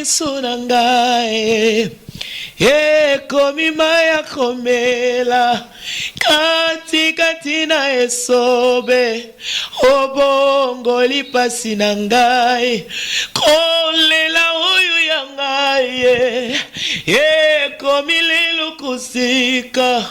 miso na ngai ekomi mai ya komela kati kati na esobe obongoli pasi na ngai kolela oyo ya ngai ekomi lelo kosika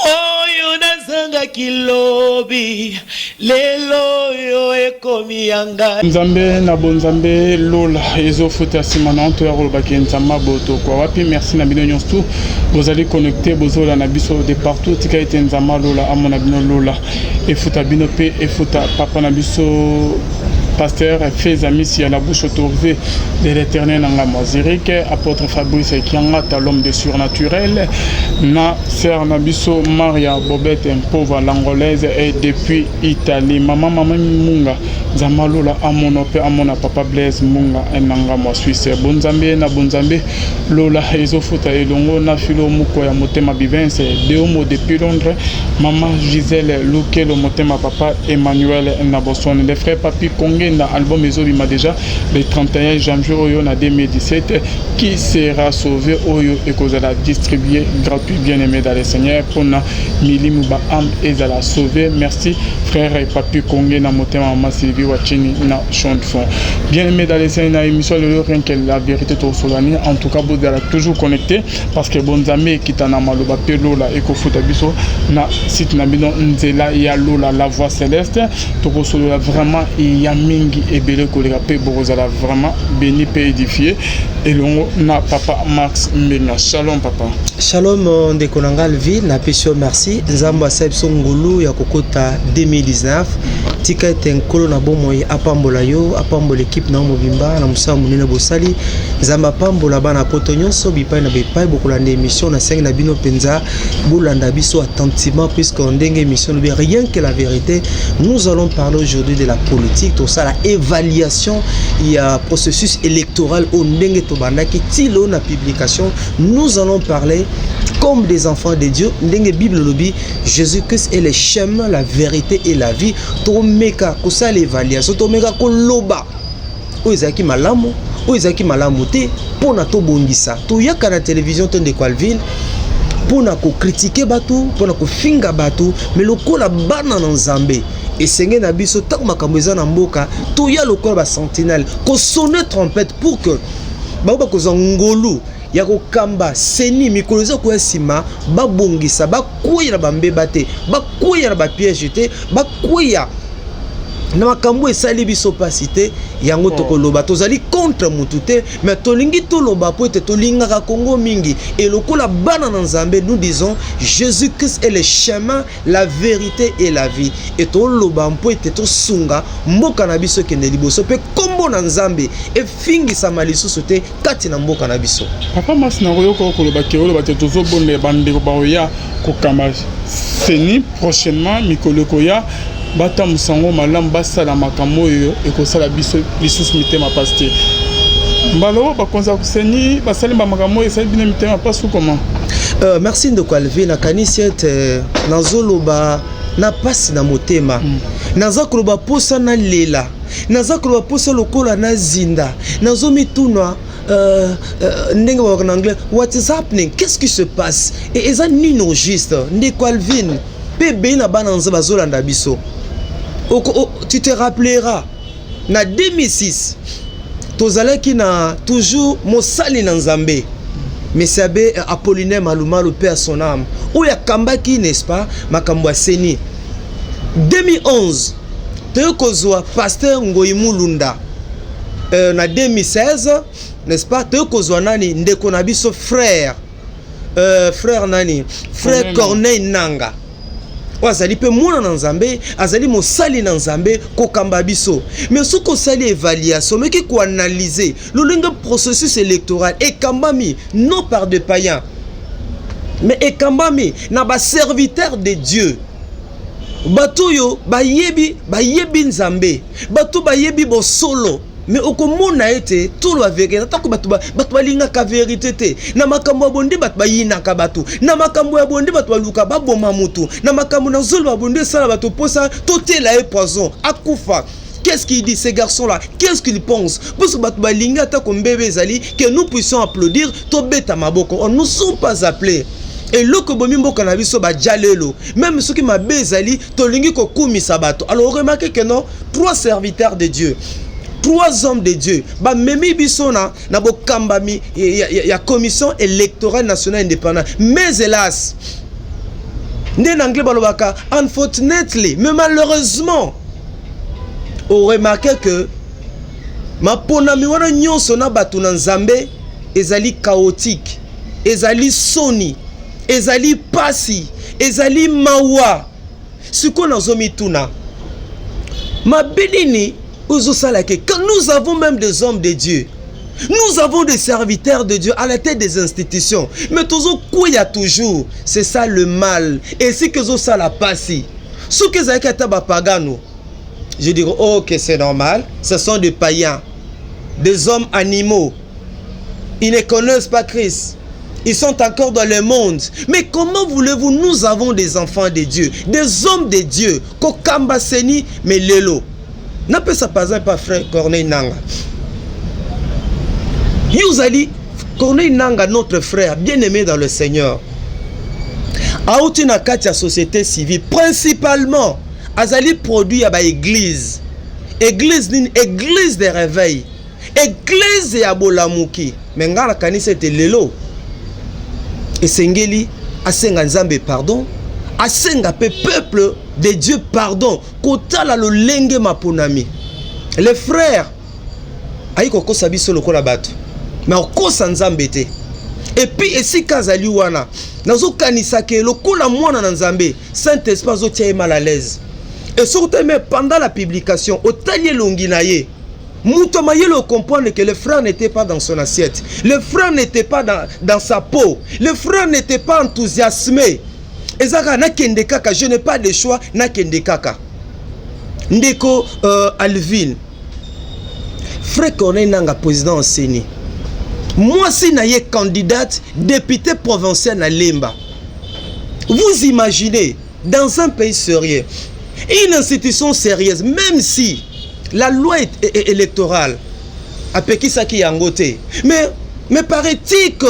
oyo nazangaki lobi lelo oyo ekomi ya ngai. Nzambe na bonzambe lola ezofuta nsima na nto ya koloba ke nzambe abotokwa wapi. Merci na bino nyonso tu bozali connecte, bozolanda biso de partout. Tika ete nzambe alola amona bino, lola efuta bino mpe efuta papa na biso pasteur Feza Misi ya la bouche autorisée de l'Éternel na ngambo ya Zurich, apôtre Fabrice Kiangata, l'homme de surnaturel, na sœur na biso Maria Bobete Mpova, l'angolaise, et depuis Italie mama mama Munga. Nzambe alola amona mpe amona papa Blaise Munga na ngambo ya Suisse. Bonzambe na bonzambe lola ezofuta elongo na filo moko ya motema Bivense Deomo depuis Londres, mama Gisèle Lukelo motema papa Emmanuel na Boston, les frères Papi Kongenda. Album ezobima déjà le 31 janvier oyo na 2017, Qui sera sauvé, oyo ekozala distribué gratuit, bien aimé dans le Seigneur, mpona milimu ba âme ezala sauvé. Merci frère Papi Konge na motema mama Sylvie Wachini na Champ de Fond. Bien aimé dans le Seigneur, na émission lelo Rien que la vérité, tosolani. En tout cas, bozala toujours connecté parce que bonzambe ekita na maloba mpe lola ekofuta biso na site na bino Nzela ya Lola, la voix céleste. Tokosolola vraiment ya mingi ebele koleka mpe bokozala vraiment béni mpe édifié elongo na papa Max Mbenga. Shalom papa. Shalom ndeko na ngai Alvi, napesi yo merci. Nzambe asali biso ngolu ya kokota 2019. Tika ete nkolo na bomoi apambola yo, apambola ekipe na yo mobimba na mosala monene bosali. Nzambe apambola bana poto nyonso bipai na bipai bokolanda émission. Nasengi na bino mpenza bolanda biso attentivement puisque ndenge émission lobi Rien que la vérité, nous allons parler aujourd'hui de la politique. Tosala évaluation ya processus électoral oyo ndenge tobandaki tilo na publication. Nous allons parler comme des enfants de Dieu, ndenge Bible lobi Jésus-Christ est le chemin, la vérité et la vie. Tomeka kosala évaluation, tomeka koloba oyo ezalaki malamu, oyo ezalaki malamu te, mpona tobongisa. Toyaka na télévision te, ndeko Alvin, mpona kocritiquer bato, mpona kofinga bato, mais lokola bana na Nzambe, esenge na biso ntango makambo eza na mboka, toya lokola basentinelle kosonner trompette pour que bango bakozwa ngolu ya kokamba CENI mikolo eza koya nsima, babongisa, bakweya na bambeba te, bakweya na bapiège te, bakweya na makambo esali biso mpasi te. Yango tokoloba, tozali contre mutu te, mais tolingi toloba po ete tolingaka Kongo mingi. E lokola bana na Nzambe, nous disons Jésus Christ est le chemin, la vérité et la vie. E toloba mpo ete tosunga mboka na biso ekende liboso mpe nkombo na Nzambe efingisama lisusu te kati na mboka na biso. Papa Masi, na koyoka koloba ke oloba te tozobondela bandeko baoya kokamba CENI prochainement, mikolo ekoya, batambusa yango malamu, basala makambo oyo ekosala biso lisusu mitema mpasi te. Mbala oyo bakonzi ya CENI basali bamakambo oyo esali bino mitema mpasi ou comment? Merci ndeko Alvi. Nakanisi ete nazoloba na mpasi na motema. Naza koloba mposa nalela, naza koloba mposa lokola nazinda, nazomituna ndenge balobaka na anglais, "What is happening? Qu'est-ce qui se passe?" E eza nini au juste, ndeko Alvin mpe ebele na bana nzambe bazolanda biso? Tu te rappelleras, na 2006 tozalaki na toujours mosali na Nzambe Monsieur Abbé Apollinaire Malumalu, paix à son âme, oyo akambaki, n'est-ce pas, makambo ya CENI. 2011 toyei kozwa pasteur Ngoi Mulunda. Na 2016, n'est-ce pas, toyei kozwa nani, ndeko na biso frère frère nani, frère Corneille Nanga, oyo azali mpe mwana na Nzambe, azali mosali na Nzambe, kokamba biso. Mais soki osali évaluation, omeki koanalyser lolenge processus électoral ekambami, non par de païens mais ekambami na baserviteur de Dieu, bato oyo bayebi Nzambe, bato bayebi bosolo, mais okomona ete toloba vérité, atako bato balingaka vérité te. Na makambo ya bonde bato bayinaka bato, na makambo ya bonde bato baluka baboma motu, na makambo na zolo ya bonde esala bato mposa totela ye poison akufa. Qu'est-ce qu'il dit, ces garçons là? Qu'est-ce qu'ils pensent? Parce que bato balingi, ata kombebe ezali, que nous puissions applaudir, tobeta maboko. On nous sommes pas appelés. Eloko ebomi mboka na biso, baja lelo, même soki mabe ezali, tolingi kokumisa bato. Alors remarquez que non, trois serviteurs de Dieu, trois hommes de Dieu bamemi biso na bokambami ya Commission électorale nationale indépendante. Mais hélas, nde na anglais balobaka "unfortunately", mais malheureusement, oremarquer que maponami wana nyonso na bato na Nzambe ezali chaotique, ezali soni, ezali pasi, ezali mawa. Sikoyo nazomituna, mabe nini ozosalaka? Quand nous avons même des hommes de Dieu, nous avons des serviteurs de Dieu à la tête des institutions, mais tozokweya toujours. C'est ça le mal. Esika ezosala pasi, soki ezalaki ata bapagano, je dirais: "Ok, c'est normal, ce sont des païens, des hommes animaux, ils ne connaissent pas Christ, ils sont encore dans le monde." Mais comment voulez-vous? Nous avons des enfants de Dieu, des hommes de Dieu kokamba CENI. Mais lelo napesa par exemple pa frère Corneille Nanga. Yo ozali Corneille Nanga, notre frère bien-aimé dans le Seigneur, auti na kati ya société civile. Principalement azali produit ya baéglise. Église nini? Église de réveil, église ya bolamuki. Mais ngai nakanisi ete lelo esengeli asenga Nzambe pardon, asenga mpe peuple de Dieu pardon, kotala lolenge maponami. Le frère ayi kokosa biso lokola bato, mais akosa Nzambe te. Et puis esika azali wana, nazokanisa ke lokola mwana na Nzambe, Saint Esprit azotia ye mal à l'aise. Et soki otali mais pendant la publication, otali elongi na ye, moto mayele comprendre que le frère n'était pas dans son assiette, le frère n'était pas dans sa peau, le frère n'était pas enthousiasmé. Eza kaka nakende kaka, je n'ai pas de choix, nakende kaka. Ndeko Alvin, frère Corneille Nanga, président CENI, mwasi na ye candidate député provincial na Lemba. Vous imaginez, dans un pays sérieux, une institution sérieuse, même si la loi électorale apekisaki yango te, mais par éthique,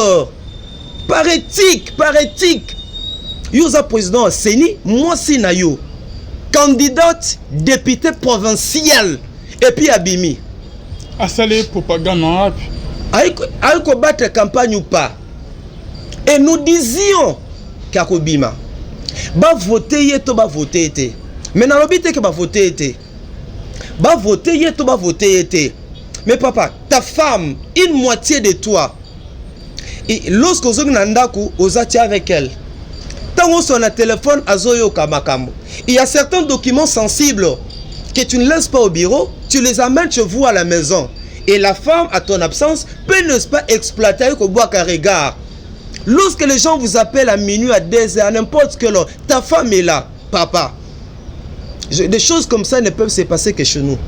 par éthique, par éthique, yo oza président ya CENI, mwasi na yo candidate député provincial, et puis abimi. Asali propagande wapi? Ayi kobattre campagne ou pas? Et nous disions qu'akobima, bavote ye to bavote ye te. Mais nalobi te ke bavote ye te, bavote ye to bavote ye te. Mais papa, ta femme, une moitié de toi, et lorsque ozongi na ndako, oza tia avec elle, ntango osala na telefone, azoyoka makambo. Il y a certains documents sensibles que tu ne laisses pas au bureau, tu les amènes chez vous à la maison, et la femme, à ton absence, peut, n'est-ce pas, exploiter kobwaka regard. Lorsque les gens vous appellent à minuit, à 2 heures, à n'importe quelle heure, ta femme est là. Papa, des choses comme ça ne peuvent se passer que chez nous.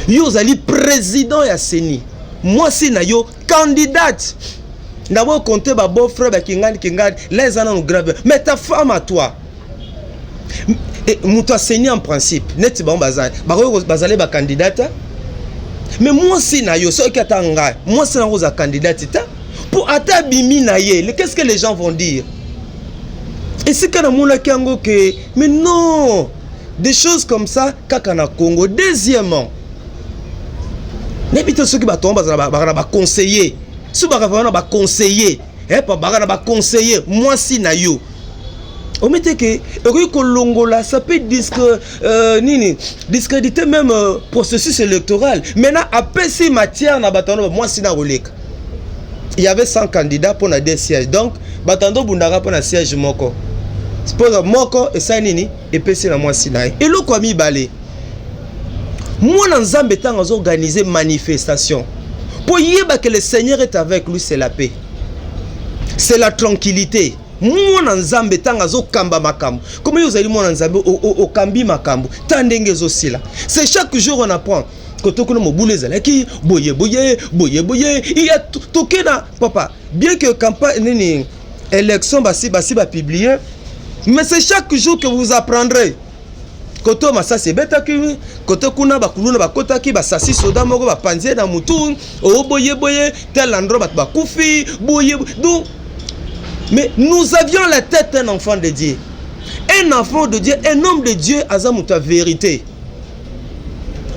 Yo ozali président ya CENI, mwasi na yo candidate. D'abord compter ba beau frère bakingani kingani là, eza nanu grave. Mais ta femme à toi, moto aCENI, en principe neti bango bazali, bakoki bazali bacandidate, mais mwasi na yo, soki ata ngai, mwasi nango oza candidate te, mpo ata abimi na ye, qu'est-ce que les gens vont dire? Esika namonaki yango ke, mais non, des choses comme ça kaka na Congo. Deuxièmement, nayebi te soki bato wango bazala na baconseiller, soki bakava na baconseiller, baka na baconseiller. Mwasi na yo, omi te ke ekoki kolongola, ça peut disque nini, discréditer même processus électoral. Maintenant apesi matière na bato wana, mwasi na koleka. Il y avait 100 candidats mpona deux sièges, donc bato ando obundaka mpona siège moko, mpo moko esali nini, epesi na mwasi na ye. Eloko ya mibale, mwana Nzambe, ntango azoorganize manifestation mpo yeba que le Seigneur est avec lui, c'est la paix, c'est la tranquillité. Mwana Nzambe, ntango azokamba makambo, komo yo ozali mwana Nzambe, okambi makambo ta ndenge ezosila. C'est chaque jour on apprend koto kuna mobulu ezalaki boye boye boye boye. Iya toke na papa, bien que campagne nini, élection basi bapublier, mais c'est chaque jour que vous apprendrez. Kote oyo masasi ebetaki, kote kuna bakuluna bakotaki, basasi soda moko bapanzi ye na mutu, oyo boye boye, tel endroit bato bakufi boye. Donc, mais nous avions la tête d'un enfant de Dieu. Un enfant de Dieu, un homme de Dieu aza moto ya vérité,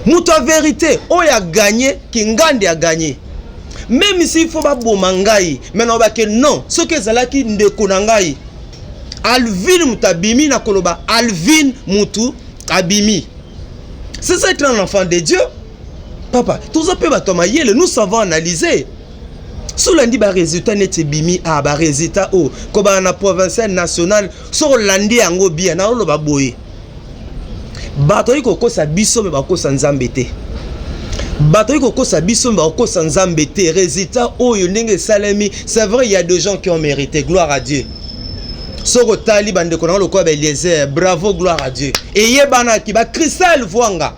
moto ya vérité. Oyo agagné, kingandi agagné, même s'il faut baboma ngai. Mais nalobake non, soki ezalaki ndeko na ngai Alvin moto abimi, na koloba Alvin mutu abimi. C'est ça, être un enfant de Dieu. Papa, toza mpe bato ya mayele, nous savons analyser. So olandi barésultat neti ebimi, a barésultat oyo kobala na provincial, national, so olandi yango bien, naoloba boye: bato oyi kokosa biso, me bakosa Nzambe te. Bato oyi kokosa biso, me bakokosa Nzambe te. Résultat oyo ndenge esalemi, c'est vrai, il y a des gens qui ont mérité, gloire à Dieu. Soki otali bandeko nango lokola baEliezer, bravo, gloire à Dieu. Eyebanaki baChristel Voanga,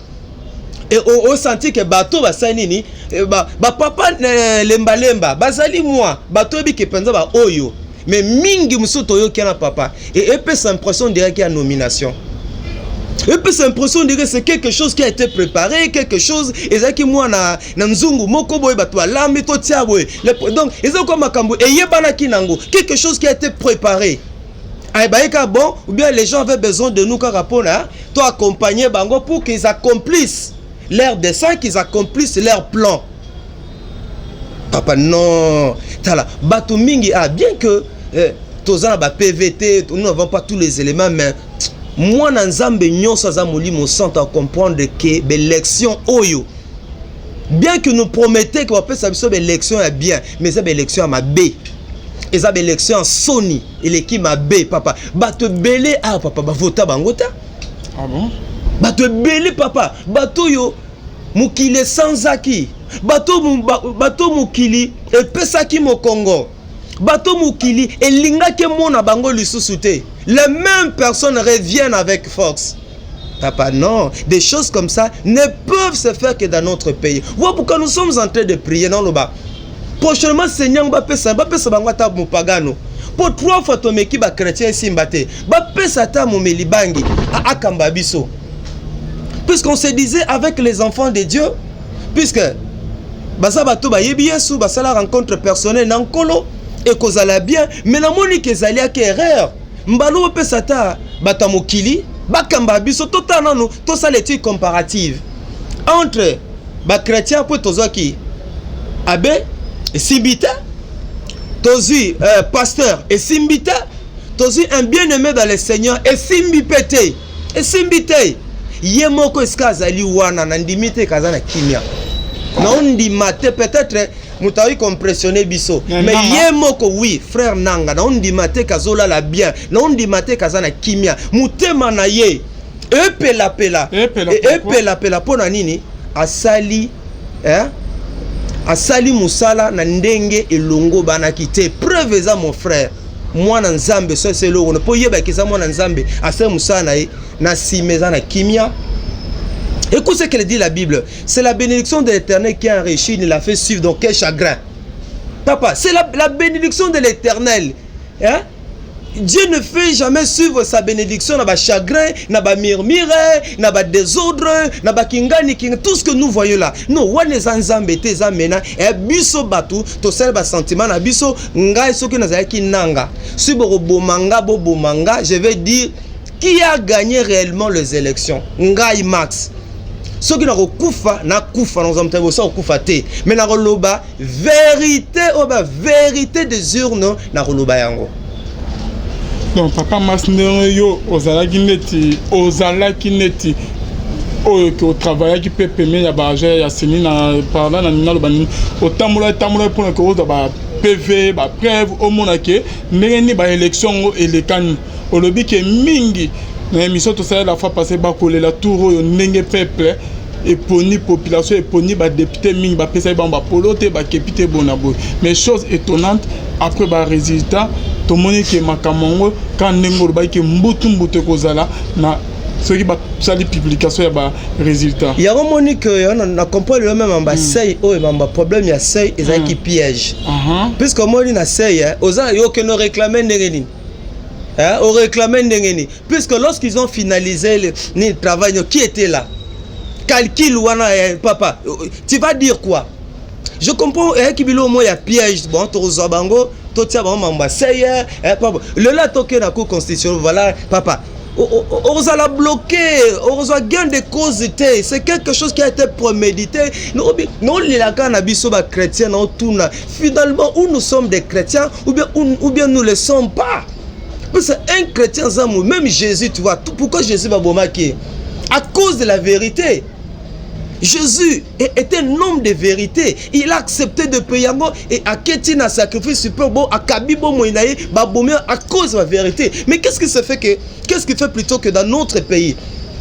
osanti ke bato basali nini, bapapa lembalemba bazali mwa bato oyebi ke mpenza baoyo. Mais mingi mosusu toyoki na papa, epesa impression direct ya nomination, epesa impression dire c'est quelque chose qui a été préparé, quelque chose ezalaki mwa na nzungu moko boye, bato balambi, totia boye. Donc eza kwa makambo eyebanaki nango, quelque chose qui a été préparé. Ayebaki bon, ou bien les gens avaient besoin de nous kaka mpona to accompagner bango pour qu'ils accomplissent leur dessein, qu'ils accomplissent leur plan. Papa, non, tala bato mingi, ah, bien que toza na ba PV, nous n'avons pas tous les éléments, mais mwana Nzambe nyonso aza molimo santo acomprendre ke baélection oyo, bien que nous promettait ke bapesa biso baélection ya bien, mais eza baélection ya mabe, eza baélection ya soni, eleki mabe. Papa, bato ebele awa, papa, bavota bango te. Ah bon? Bato ebele, papa, bato oyo mokili esanzaki, bato mokili epesaki mokongo, bato mokili elingaki emona bango lisusu te, les mêmes personnes reviennent avec force. Papa, non, des choses comme ça ne peuvent se faire que dans notre pays. Voilà pourquoi nous sommes en train de prier dans le bas. Prochainement, Seigneur, bapesa, bapesa bango ata mopagano. Po trois fois tomeki bachrétien, esimba te. Bapesa ata momeli bangi akamba biso. Puisqu'on se disait avec les enfants de Dieu, puisque baza bato bayebi Yesu, basala rencontre personnelle na Nkolo, ekozala bien. Mais namoni ke ezali aka erreur. Mbala bopesa ata bato ya mokili bakamba biso, totala nanu, tosala étude comparative entre bachrétien, mpo tozwaki abbé, esimbi te, tozwi pasteur, esimbi te, tozwi un bien-aimé dans le Seigneur, esimbi mpe te, esimbi te. Ye moko esika azali wana, nandimi te kaza na kimia, naondima te. Peut-être moto akoki koimpressionner biso, mais ye moko, oui, frère nanga, naondima te kazolala bien, naondima te kaza na kimia, motema na ye epelapela, epelapela. Mpo na nini? Asali, eh? Asali mosala na ndenge elongo banaki te. Preuve eza mon frère, mwana Nzambe. So esa eloko mpo oyebaki eza mwana Nzambe, asali mosala na ye, na nsima eza na kimia. Écoute ce qu'elle dit, la Bible. C'est la bénédiction de l'Éternel qui enrichit, ne la fait suivre d'aucun chagrin. Papa, c'est la bénédiction de l'Éternel. Hein? Dieu ne fait jamais suivre sa bénédiction na ba chagrin, na ba murmure, na ba désordre, na ba kingani king, tout ce que nous voyons là. Non, wana eza Nzambe te, eza mena e biso bato tosala ba sentiment na biso. Ngai soki nazalaki nanga, si bokoboma nga, boboma nga, je vais dire qui a gagné réellement les élections. Ngai Max, soki nakokufa, nakufa, nakozwa moto liboso akokufa te, mais nakoloba vérité oyo, ba vérité des urnes, nakoloba yango. Donc papa Max, ndenge yo ozalaki neti oyo ke otravaillaki mpe pembeni ya baagent ya CENI na parla na naloba nini, otambola etambola mpona ke ozwa ba PV, bapreuve, omona ke ndenge nini baélection yango elekani. Olobi ke mingi na émission tosali la fois passée, bakolela tour oyo ndenge peuple eponi, population eponi badéputé mingi, bapesaki bango bapolo te, bakepi te bona boye. Mais chose étonnante, après barésultat, tomoni ke makambo yango kaka ndenge olobaki ke mbutu mbutu ekozala na soki basali publication ya barésultat. Yango moni ke yo na comprendre yo même baseuil oyo, mamba problème ya seuil ezalaki piège, puisque omoni na seuil, oza yo okende réclame ndenge nini? Hein, oréclame ndenge nini? Puisque lorsqu'ils ont finalisé le travail, qui était là? Calcul wana, eh, papa, tu vas dire quoi? Je comprends eyaki biloko moko ya piège. Bon, tokozwa bango, totia bango mambo ya seye, eh, papa. Lelo atoke na Cour constitutionnelle, voilà, papa, ozala bloqué, okozwa gain de cause te. C'est quelque chose qui a été prémédité. Nolelaka na biso bachrétien, naotuna finalement où nous sommes des chrétiens ou bien nous le sommes pas, parce que un chrétien zamu, même Jésus, tu vois tout, pourquoi Jésus babomaki? À cause de la vérité. Jésus était un homme de vérité. Il a accepté de payer yango et aketi na sacrifice super beau, akabi bomoi na ye, babomi à cause de la vérité. Mais qu'est-ce qui fait plutôt que dans notre pays,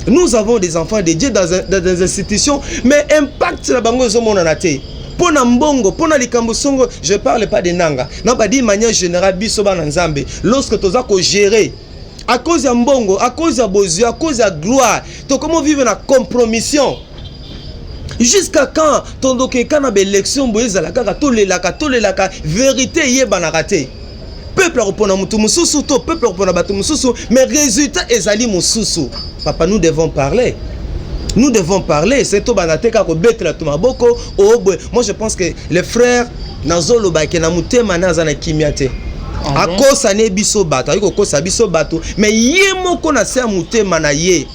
nous avons des enfants de Dieu dans des institutions, mais impact na bango ezomonana te? Mpo na mbongo, mpo na likambo songo, je parle pas de Nanga na ba d'une manière générale, biso bana Nzambe, lorsque toza kogérer à cause ya mbongo, à cause ya bozwi, à cause ya gloire, tokomo vivre na compromission. Jusqu'à quand tondokeka na baélection boye? Ezala kaka tolelaka, tolelaka, vérité eyebanaka te. Peuple akopona motu mosusu to peuple akopona bato mosusu, mais résultat ezali mosusu. Papa, nous devons parler, nous devons parler. C'est tobanda te kaka kobetela to maboko oboye. Moi, je pense que les frères, nazolobake na motema ne aza na kimia te. Ah bon? Akosa ne biso bato, akoki kokosa biso bato, mais ye moko na se ya motema na ye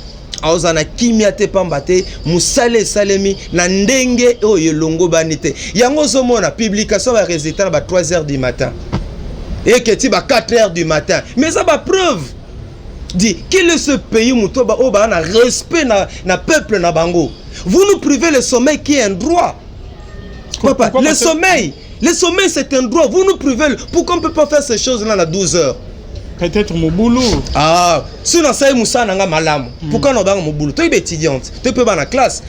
aozala na kimia te, pamba te mosala esalemi na ndenge oyo elongobani te. Yango ozomona publication ya barésultat na ba 3 heures du matin, eketi ba 4 heures du matin, mais eza bapreuve. Dit, quel est ce pays, moto oyo baa na respect na peuple na bango? Vous nous privez le sommeil qui est un droit, papa. Pourquoi? Le sommeil, le sommeil, c'est un droit. Vous nous privez. Pourquoi on peut pas faire ces choses là na 12 heures? Peut-être mobulu. Ah, si nasali mosala na nga malamu, pourquoi na obanga mobulu? Toyebi étudiante to mpe bana classe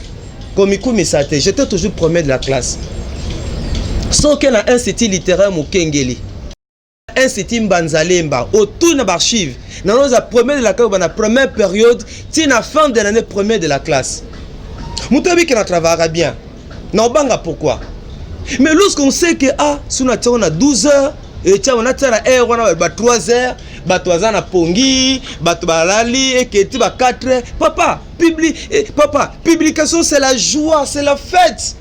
komikumisa te. J'étais toujours premier de la classe. Soki na Institut littéraire Mokengeli, Institut Mbanzalemba, autour na baarchive, nanoza premier de la classe na première période ti na fin de l'année, premier de la classe. Moto ayebiki na travaillaka bien, na obanga pourquoi? Mais lorsqu'on sait que, ah, so na tiango na 12 heures, etiango natia na heure wana ba 3 heures, bato baza na pongi, bato balali, eketi ba 4 heures, papa. Papa, publication, c'est la joie, c'est la fête.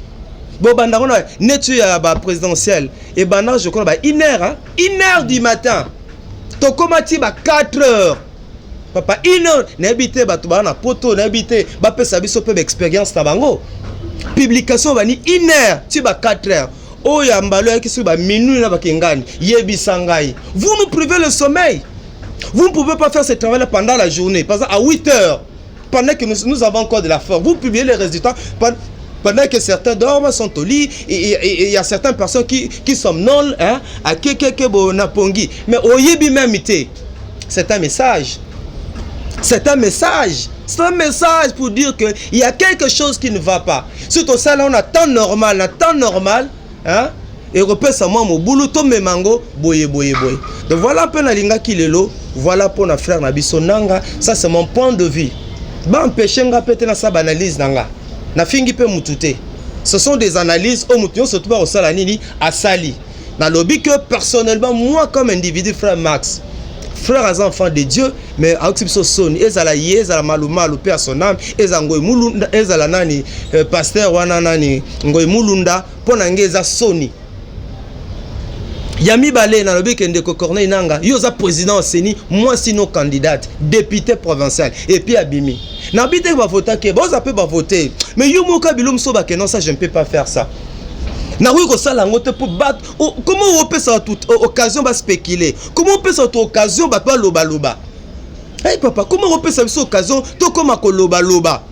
Bobanda ngo na neti ya baprésidentielle, ebanda, je crois, ba 1 heure, hein? 1 heure du matin, tokóma ti ba 4 heures, papa, 1 heure. Nayebi te, bato baa na poto, nayebi te, bapesa biso mpe baexpérience na bango. Publication bani 1 heure ti ba 4 heures, oyo ya mbalo oyaki soki baminuit na bakengani. Yebisa ngai, vous nous privez le sommeil. Vous ne pouvez pas faire ce travail là pendant la journée, par exemple à 8 heures, pendant que nous avons encore de la force. Vous publiez les résultats pendant que certains dorment, sont au lit, et il y a certaines personnes qui somnolent, hein, à kekeke bo na pongi. Mais oyebi même te. C'est un message. C'est un message. C'est un message pour dire qu'il y a quelque chose qui ne va pas. Surtout ça, là, on a temps normal, on a temps normal, hein, ekopesa mwa mobulu, tomema yango boye boye boye. Donc voilà mpe nalingaki lelo, voilà mpo na frère na biso Nanga. Ça, c'est mon point de vue. Baempêche nga mpe te nasala baanalyse na nga. Nafingi mpe mutu te. Ce sont des analyses oyo mutu nyonso to bakosala nini asali. Nalobi que personnellement, moi comme individu, frère Max, frère aza enfant de Dieu, mais aoki biso soni. Ezala ye, ezala Malumalu mpe ya son âme, ezala Ngoi Mulunda, ezala nani, pasteur wana nani, Ngoi Mulunda, mpo na nge eza soni. Ya mibale, nalobi ke ndeko Corneille Nanga, yo oza président CENI, mwasi no candidate député provincial, et puis abimi nabi te bavotaki, boza mpe bavote, mais yo moko bilo mosusu bakende, ça, je ne peux pas faire ça, nakoki kosala yango te. Mpo bato, comment opesa bato occasion baspéculer? Comment opesa bato occasion bato balobaloba? Hey papa, comment opesa biso occasion tokóma kolobaloba?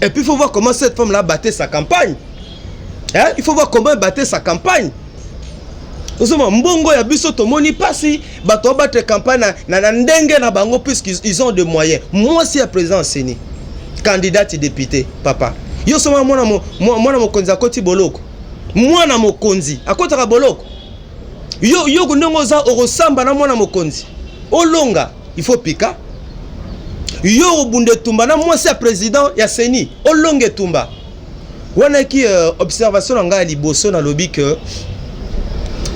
Et puis il faut voir comment cette femme là battait sa campagne, hein? Il faut voir comment elle battait sa campagne. Ozomona mbongo ya biso, tomoni mpasi, bato babattre campagne na ndenge na bango, puisqu'ils ont de moyens. Mwasi ya président CENI, candidate député, papa, yo soma mwana mokonzi akoti boloko, mwana mokonzi akotaka boloko. Yo ndenge oza, okosamba na mwana mokonzi, olonga, il faut pika. Yo obunda etumba na mwasi ya président ya CENI, olonga etumba wana. Eki observation na ngai ya liboso, nalobi ke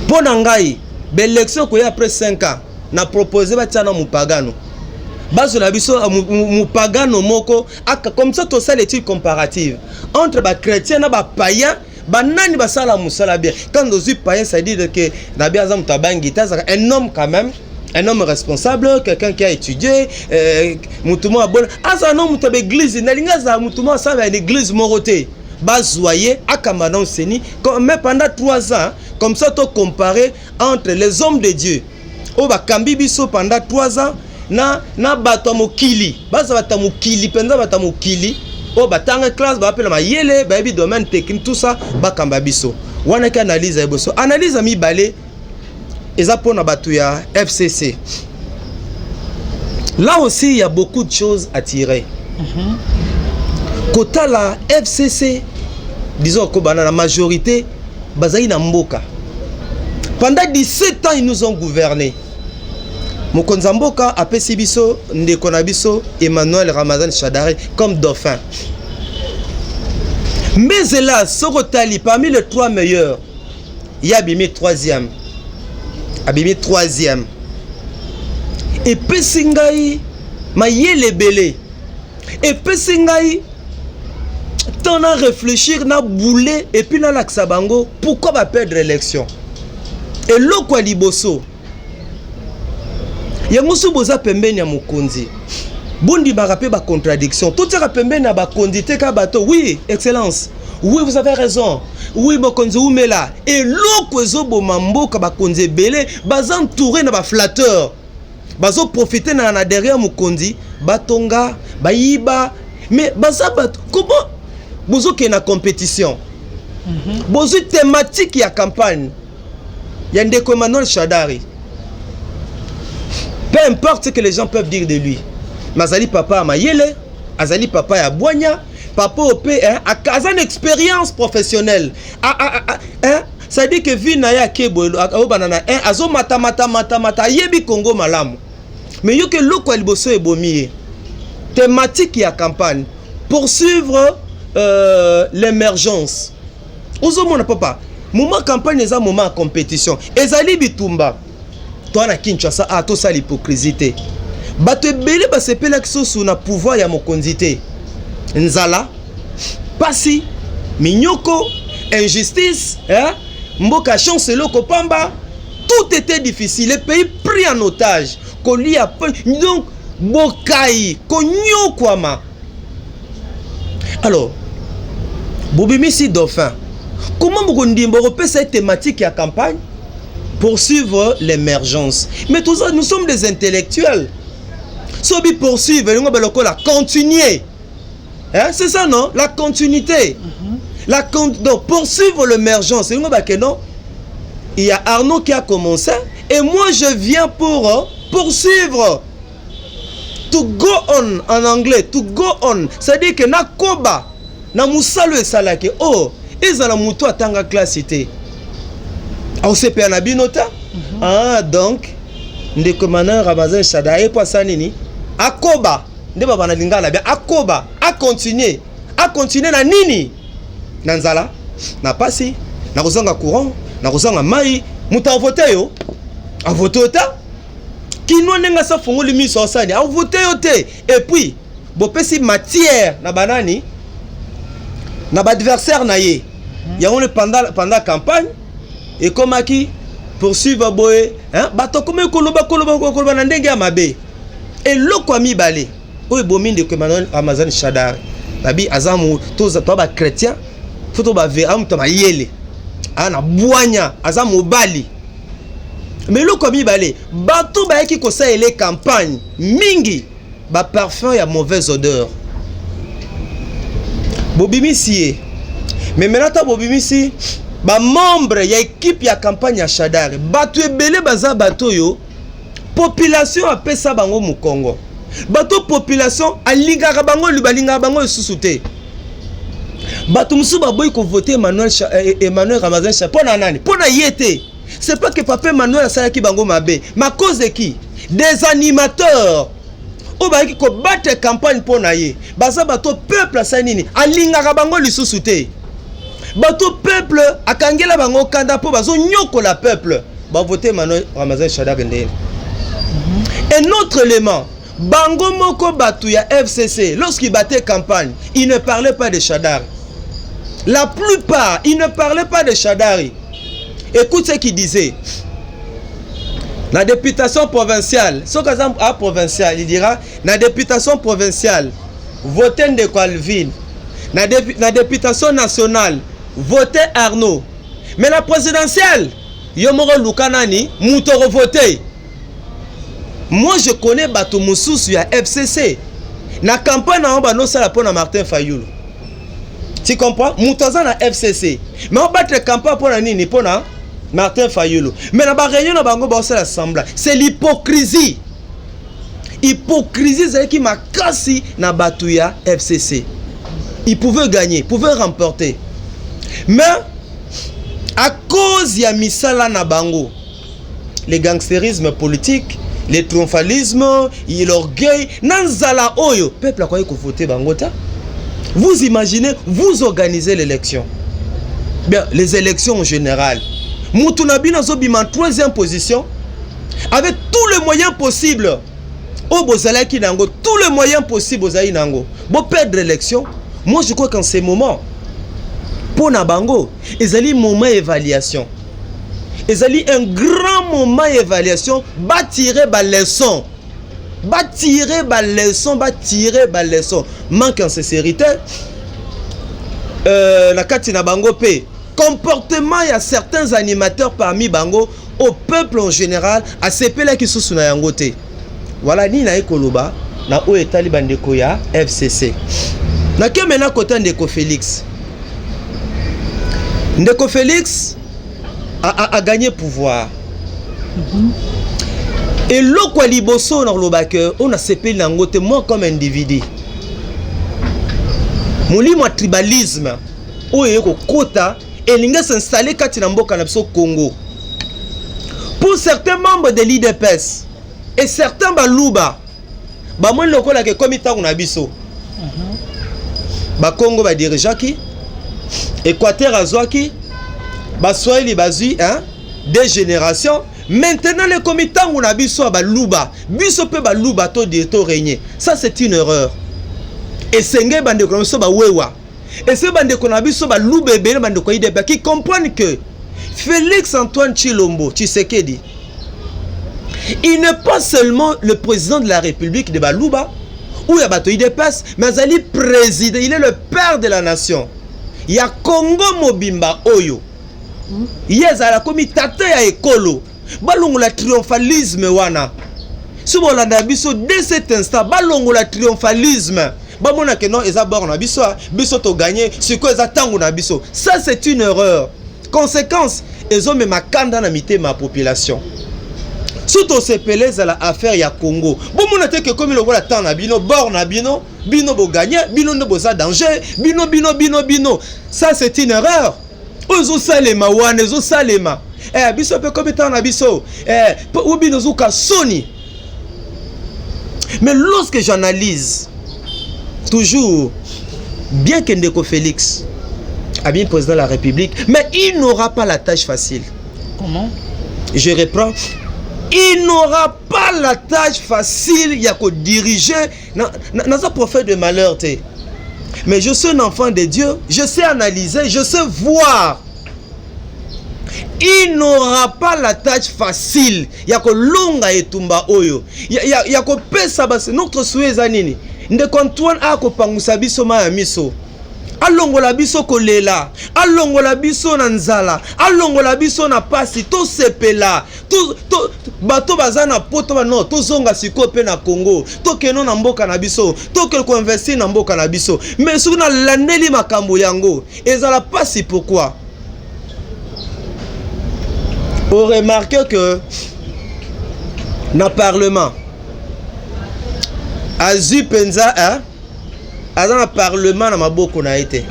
mpo na ngai baélection koya après 5 ans. Na propose batia na mopagano, bazwela biso mopagano moko aka, comme ça tosala étude comparative entre bachrétien na bapayen, banani basala mosala bien. Quand ozwi payen, c'est à dire que nabi aza moto abangi te, azalaka un homme quand même, un homme responsable, quelqu'un qui a étudié, motu moko abona, azala no moto ya baeglise. Nalingi azala motu moko asala ya église moko te. Bazwa ye, akamba na CENI, mais pendant 3 ans, comme ça to comparer entre les hommes de Dieu oyo bakambi biso pendant 3 ans na bato ya mokili. Baza bato ya mokili mpenza, bato ya mokili oyo batanga classe, baa mpe na mayele, bayebi domaine technique, tout ça, bakamba biso. Wana ki analyse ya liboso. Analyse ya mibale eza mpona bato ya FCC. Là aussi, il y a beaucoup de choses à tirer. Kotala FCC, disons kobana na majorité, bazali na mboka pendant 17 ans, ils nous ont gouverné. Mokonzi ya mboka apesi biso ndeko na biso Emmanuel Ramazan Shadari comme dauphin. Mais hélas, soki otali parmi les trois meilleurs, ye abimi troisième, abimi troisième. Epesi ngai mayele ebele, epesi ngai temps na réfléchir na boule et puis nalakisa bango pourquoi baperdre élection. Eloko ya liboso yango, so boza pembeni ya mokonzi, bondimaka mpe bacontradiction. Totiaka pembeni ya bakonzi te kaka bato: "Oui, excellence, oui, vous avez raison, oui, mokonzi umela." Eloko ezoboma mboka, bakonzi ebele baza entouré na baflatteur, bazoprofite na derrière mokonzi, batonga, bayiba. Mais baza bato, comment bozokende na compétition? Bozwi thématique ya campagne ya ndeko Emmanuel Shadari, peu importe ce que les gens peuvent dire de lui, mais azali papa ya mayele, azali papa ya bwanya, papa oyo mpe aza na expérience professionnelle. Hein? C'est-à-dire que vie na ye ake boye, ayobana na 1, azomatamatamatamatamata, ayebi Kongo malamu. Mais yoki eloko ya liboso ebomi ye: thématique ya campagne, poursuivre l'émergence. Ozomona papa, moment campagne eza moment ya compétition, ezali bitumba. Toa na Kinshasa a tosala hypocrisie te. Bato ebele basepelaki susu na pouvoir ya mokonzi te. Nzala, pasi, minyoko, injustice, hein? Mboka chance, eloko pamba, tout était difficile, le pays pris en otage, kolia, donc bokai konyokwama. Alors bobimisi dauphin, comment bokondimba okopesa ye thématique ya campagne poursuivre l'émergence? Mais tout ça, nous sommes des intellectuels. Sobi poursuivre elingo balokola continuer, hein? C'est ça, non? La continuité. Donc poursuivre l'émergence elingo bake non, il y a Arnaud qui a commencé et moi je viens pour poursuivre, to go on en anglais, to go on, c'est-à-dire que nakoba na mosala esalaki. Oh, ezala motu atanga classe te, aosepela na bino te. Ah, donc ndeko Emmanuel Ramazan Shadari ye mpo asala nini? Akoba nde baba na lingala bien, akoba, acontinue. Acontinue na nini? Na nzala, na pasi, na kozanga courant, na kozanga mai. Moto avote yo, avote yo te. Kino ndenge asa fongoli miso, asani avote yo te. Et puis bopesi matière na banani? Na baadversaire na ye. Yango nde pendant campagne ekomaki poursuivre boye, hein? Bato akomaki koloba, koloba, koloba na ndenge ya mabe. Eloko ya mibale oyo ebomi ndeko Emmanuel Ramazani Shadari, babi aza toa bachrétien, fo to bave aza moto ya mayele, aza na bwanya, aza mobali. Mais eloko ya mibale, bato bayaki kosalela campagne mingi baparfum ya mauvaise odeur. Bobimisi ye, mais maintenant ta bobimisi bamembre ya équipe ya campagne ya Shadari, bato ebele baza bato oyo population apesa bango mokongo, bato population alingaka bango, balingaka bango lisusu te. Bato mosusu baboyi kovote Emmanuel Ramazan Cha mpo na nani? Mpo na ye te. C'est pas que papa Emmanuel asalaki bango mabe, mais à cause de qui? Des animateurs oyo bayaki kobattre campagne mpo na ye, baza bato peuple asali nini? Alingaka bango lisusu te. Bato peuple akangela bango kanda mpo bazonyokola peuple. Bavote Emmanuel Ramazan Shadari ndeni? Un autre élément, bango moko bato ya FCC, lorsqu'ils battaient campagne, ils ne parlaient pas de Shadary. La plupart, ils ne parlaient pas de Shadary. Écoute ce qu'ils disaient. La députation provinciale, ce que provincial, il dira, la députation provinciale, votez ndeko Alvin. La députation nationale, votez Arnaud. Mais la présidentielle, yo moko luka nani, moto voter. Moi, je connais bato mosusu ya FCC. Na campagne na banosala mpo na Martin Fayulu. Tu comprends? Moto aza na FCC. Mais on battre campagne mpo na nini? Mpo na Martin Fayulu. Mais na ba réunion na bango baosala semblant. C'est l'hypocrisie. Hypocrisie ezalaki makasi na bato ya FCC. Ils pouvaient gagner, pouvaient remporter. Mais à cause ya misala na bango, le gangstérisme politique, le triomphalisme, l'orgueil, na nzala oyo, peuple akoki kovote bango ta. Vous imaginez, vous organisez l'élection. Bien, les élections en général. Mutu na bino azobima en troisième position avec tous les moyens possibles. Oyo bozalaki nango, tous les moyens possibles bozali nango. Bo perdre l'élection. Moi, je crois qu'en ce moment, mpo na bango, ezali moment évaluation. Ezali un grand moment évaluation, batirer baleçon. Batirer baleçon, batirer baleçon. Manque en sincérité. Na kati na bango pe comportement ya certains animateurs parmi bango au peuple en général asepelaki susu na yango te. Voilà nini naye koloba na oyo etali bandeko ya FCC. Nake maintenant kota ndeko Félix. Ndeko Félix a gagné pouvoir. Eloko ya liboso na koloba ke oyo nasepeli nango te, moi comme individu, molimo ya tribalisme oyo eye kokota, elingi s'installer kati na mboka na biso Congo. Pour certains membres de l'UDPS et certains Baluba, bamoni lokolaka ekomi ntango na biso. Bakongo badirigeaki, Équateur azwaki, Baswahili bazwi, hein, deux générations. Maintenant ekomi ntango na biso ya Baluba, biso mpe Baluba to to régner. Ça, c'est une erreur. Esenge bandeko na biso bawewa, ese bandeko na biso Baluba ebele, bandeko ya UDPS qui comprennent que Félix Antoine Tshilombo Tshisekedi, il n'est pas seulement le président de la République de Baluba ou ya bato UDPS, mais azali président, il est le père de la nation ya Congo mobimba. Oyo ye azala komi tata ya ekolo. Balongola triomphalisme wana. So bolanda biso dès cet instant, balongola triomphalisme, bamona ke non, eza bord na biso, biso toganye, sikoyo eza ntango na biso. Ça, c'est une erreur. Conséquence, ezomema kanda na mitema ya population. So tosepele, ezala affaire ya Congo. Bomona te ke ekomi lokola temps na bino, bord na bino, bino boganye, bino nde boza danger, bino, bino, bino, bino. Ça, c'est une erreur. Oyo ezosalema wana, ezosalema biso mpe komi ntango na biso po bino ozoka soni. Mais lorsque j'analyse toujours, bien que ndeko Félix a bien président de la République, mais il n'aura pas la tâche facile. Comment? Je reprends, il n'aura pas la tâche facile ya kodiriger. Naza prophète de malheur te, mais je suis un enfant de Dieu, je sais analyser, je sais voir. Il n'aura pas la tâche facile ya kolonga etumba oyo ya kopesa basi. Notre souhait eza nini? Ndeko Antoine akopangusa biso mai ya miso, alongola biso kolela, alongola biso na nzala, alongola biso na pasi, tosepela to, bato baza na poto no, tozonga sikoyo mpe na Congo, tokende na mboka na biso, tokende koinvestir na mboka na biso. Mais soki nalandeli makambo yango, ezala pasi. Pourquoi? Oremarquer que na parlement azwi mpenza, hein? Aza na parlement na maboko na ye te,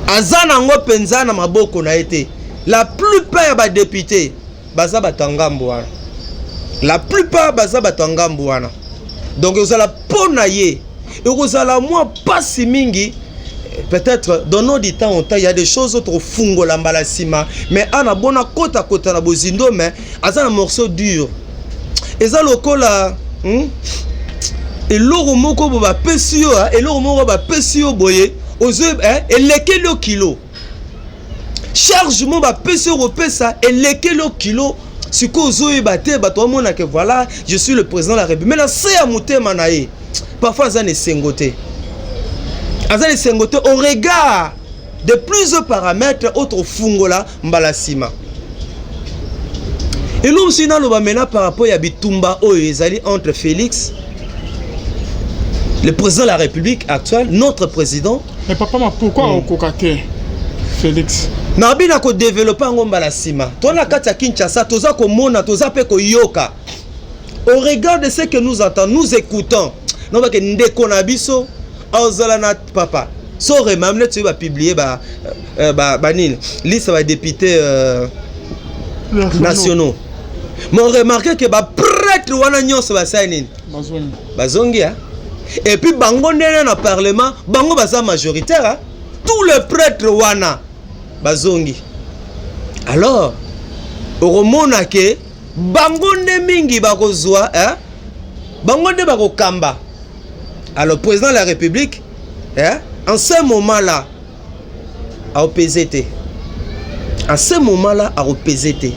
aza nango mpenza na maboko na ye te. La plupart ya badéputé baza bato ya ngambo wana, la plupart baza bato ya ngambo wana. Donc ekozala mpo na ye, ekozala mwa mpasi mingi. Peut-être donnons du temps au temps, il y a des choses autres fungola mbala nsima, mais ana bona kota kota na bozindo, mais aza na morceau dur. Eza lokola Eloko moko bo bapesi yo, eloko moko bapesi yo boye, ozo eh, elekeli yo kilo. Charge mo bapesi yo kopesa elekeli yo kilo. Sikoyo ozoyeba te, bato bamona ke voilà, je suis le président de la République. Mais na se ya motema na ye, parfois aza na esengo te. Aza na esengo te au regard de plusieurs paramètres oyo tokofungola mbala nsima. Eloko mosusu naloba maintenant par rapport ya bitumba oyo ezali entre Félix, le président de la République actuel, notre président. Mais papa, ma pourquoi okoka te Félix? Nabi na kodévelopper yango mbala nsima. To na kati ya Kinshasa toza komona, toza mpe koyoka. Au regard de ce que nous entendons, nous écoutons, nobake ndeko na biso azala na papa so remam neti oyo bapublier banini liste ya badéputé nationaux, mais on remarque ke baprêtre wana nyonso basali nini? Bazongi. Bazongi, hein? Et puis bango ndenge na parlement bango baza majoritaire, hein? Tous les prêtres wana bazongi. Alors okomona ke bango nde mingi bakozwa, hein? Bango nde bakokamba. Alors président de la République, hein? En ce moment là aopese te, en ce moment là akopese te.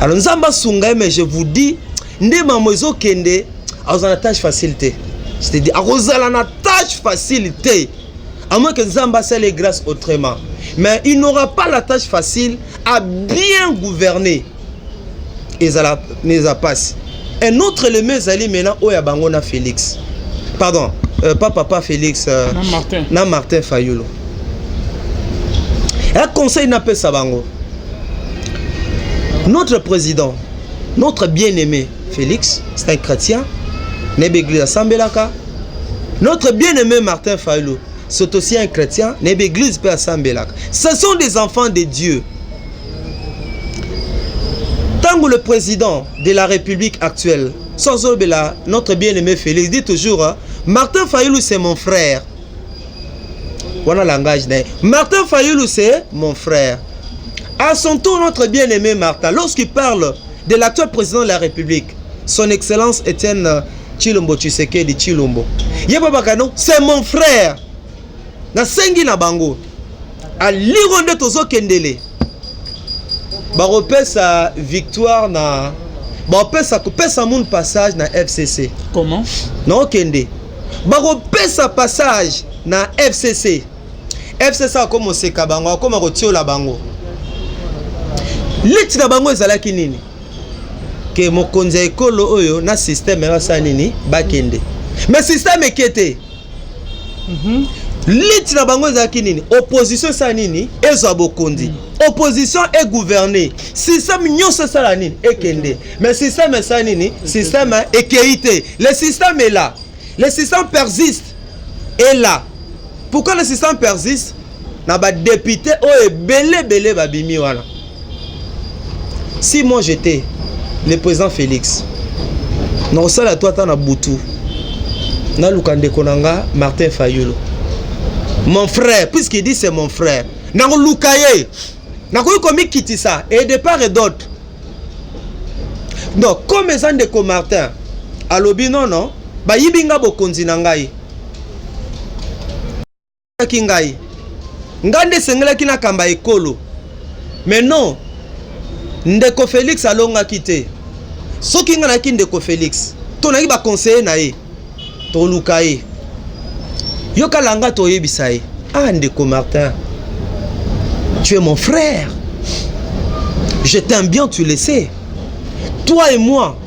Alors Nzambe asunga ye. Mais je vous dis, nde mamo ezokende, akozala na tâche facile te. C'est-à-dire akozala na tâche facile te, à moins que Nzambe asala grâce autrement, mais il n'aura pas la tâche facile à bien gouverner. Ezala eza pasi. Un autre élément ezali maintenant oyo ya bango na Félix, pardon, pas papa Félix, na Martin. Na Martin Fayulu. Un conseil napesa bango: notre président, notre bien-aimé Félix, c'est un chrétien, nayebi église asambelaka. Notre bien-aimé Martin Fayulu, c'est aussi un chrétien, nayebi église mpe asambelaka. Ce sont des enfants de Dieu. Ntango le président de la République actuelle, sans olobela notre bien-aimé Félix, dit toujours, hein, Martin Fayulu, c'est mon frère. Wana langage na ye: Martin Fayulu, c'est mon frère. À son tour, notre bien-aimé Martin, lorsqu'il parle de l'actuel président de la République, son excellence Étienne Tshilombo Tshisekedi Tshilombo, ye babaka non, c'est mon frère. Nasengi na bango aliro nde tozokendele, bakopesa victoire na bakopesa kopesa mun passage na FCC. Comment? Naokende, bakopesa passage na FCC. FCC akoma oseka bango, akoma kotiola bango. Liti na bango ezalaki nini? Ke mokonzi ya ekolo oyo na système basala nini? Bakende. Mais système eke te. Liti na bango ezalaki nini? Opposition esala nini? Ezwa bokonzi. Opposition egouverne, système nyonso esala nini? Ekende. Mais système esala nini? Système ekei te. Le système est là, le système persiste, est là. Pourquoi le système persiste? Na badéputé oyo ebele ebele babimi wana. Si moi j'étais le président Félix, nakosala to ata na butu, naluka ndeko na nga Martin Fayulu, mon frère, puisqu'il dit c'est mon frère. Nakoluka ye, nakoki komikitisa et de part et d'autre. Donc comme eza ndeko Martin alobi non, non, bayibi nga bokonzi na ngai, ki ngai, ngai nde esengelaki nakamba ekolo, mais non, ndeko Félix alongaki te. Soki ngai nayaki ndeko Félix to nayaki baconseiller na ye, toluka ye, yokala nga, toyebisa ye: ah, ndeko Martin, tu es mon frère, je t'aime bien, tu le sais, toi et moi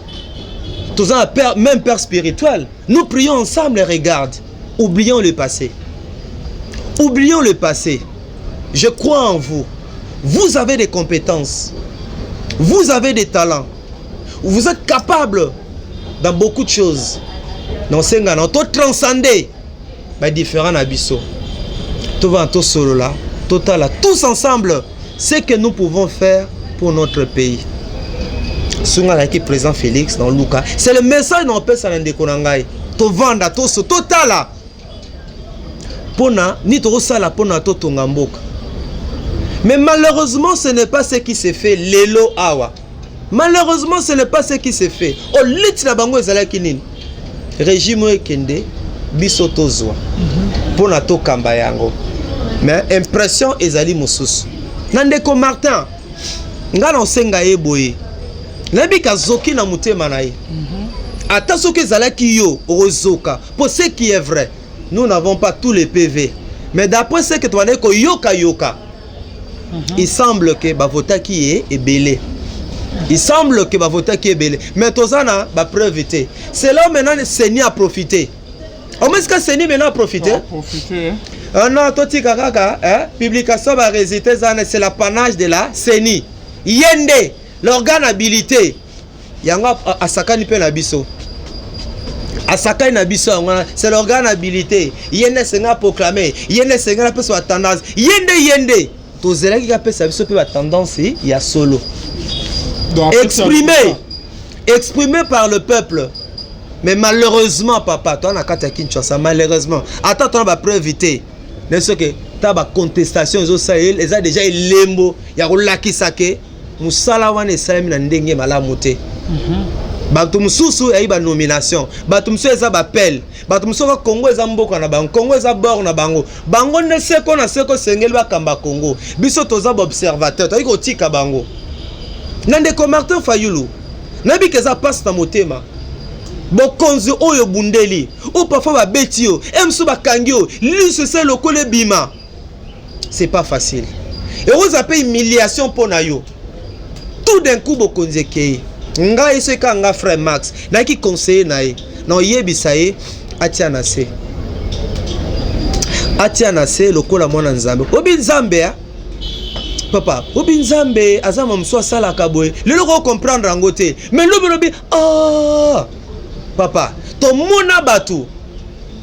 toza na père, même père spirituel, nous prions ensemble. Regarde, oublions le passé, oublions le passé. Je crois en vous, vous avez des compétences, vous avez des talents, vous êtes capable dans beaucoup de choses. Naosenga na totranscender badifférent na biso, tovanda, tosolola, totala tous ensemble ce que nous pouvons faire pour notre pays. Sunga nayaki président Félix na oluka, c'est le message na opesa na ndeko na ngai: tovanda, toso totala mpona nini tokosala mpona totonga mboka. Mais malheureusement, ce n'est pas ce qui se fait lelo awa. Malheureusement, ce n'est pas ce qui se fait. Oliti na bango ezalaki nini? Régime oyo ekende, biso tozwa mpona tokamba yango. Mais impression ezali mosusu. Na ndeko Martin, nga na osenga ye boye, nayebi kazoki na motema na ye. Ata soki ezalaki yo, okozoka. Po ce qui est vrai, nous n'avons pas tous les PV, mais d'après ce que tobandaki koyokayoka, il semble que bavotaki ye ebele. Il semble que bavotaki ebele, mais toza na bapreuve te. C'est là où maintenant CENI a profité. Omesika CENI maintenant a profité. Profiter. Non, totika kaka, hein? Publication barésultat eza wana, c'est l'apanage de la CENI. Ye nde l'organe habilité. Yango asakani mpe na biso, asakani na biso. Yango wana, c'est l'organe habilité. Ye nde esenga aproclame, ye nde esenga napesa batendance, ye nde, ye nde tozelaki kapesa biso mpe batendance ya solo. Donc, en fait, Exprimé par le peuple. Mais malheureusement, papa, toi na kati ya Kinshasa, malheureusement, ata tona bapreuve te, ne soki ta bacontestation ezosala, eza déjà elembo ya kolakisa ke mosala wana esalemi na ndenge malamu te. Bato mosusu eyi banomination, bato mosusu eza bapele, bato mosusu kaka Kongo eza mboka na bango, Kongo eza bord na bango, bango nde seko na seko esengeli bakamba Kongo. Biso toza baobservateur, toyaki kotika bango. Na ndeko Martin Fayulu, nayebi ke eza mpasi na motema. Bokonzi oyo ebundeli oyo, parfois babeti yo, e mosusu bakangi yo liso, ese lokola ebima. C'est pas facile, ekozala mpe humiliation mpo na yo. Tout d'un coup bokonzi ekei. Ngai soki kaka nga frère Max nayaki conseiller na ye, na oyebisa ye atia na se, atia na se lokola mwana Nzambe. Obi Nzambe ya papa, obi Nzambe aza ma mosusu asalaka boye. Lelo kocomprendre yango te, mais lobi lobi, ah, papa, tomona bato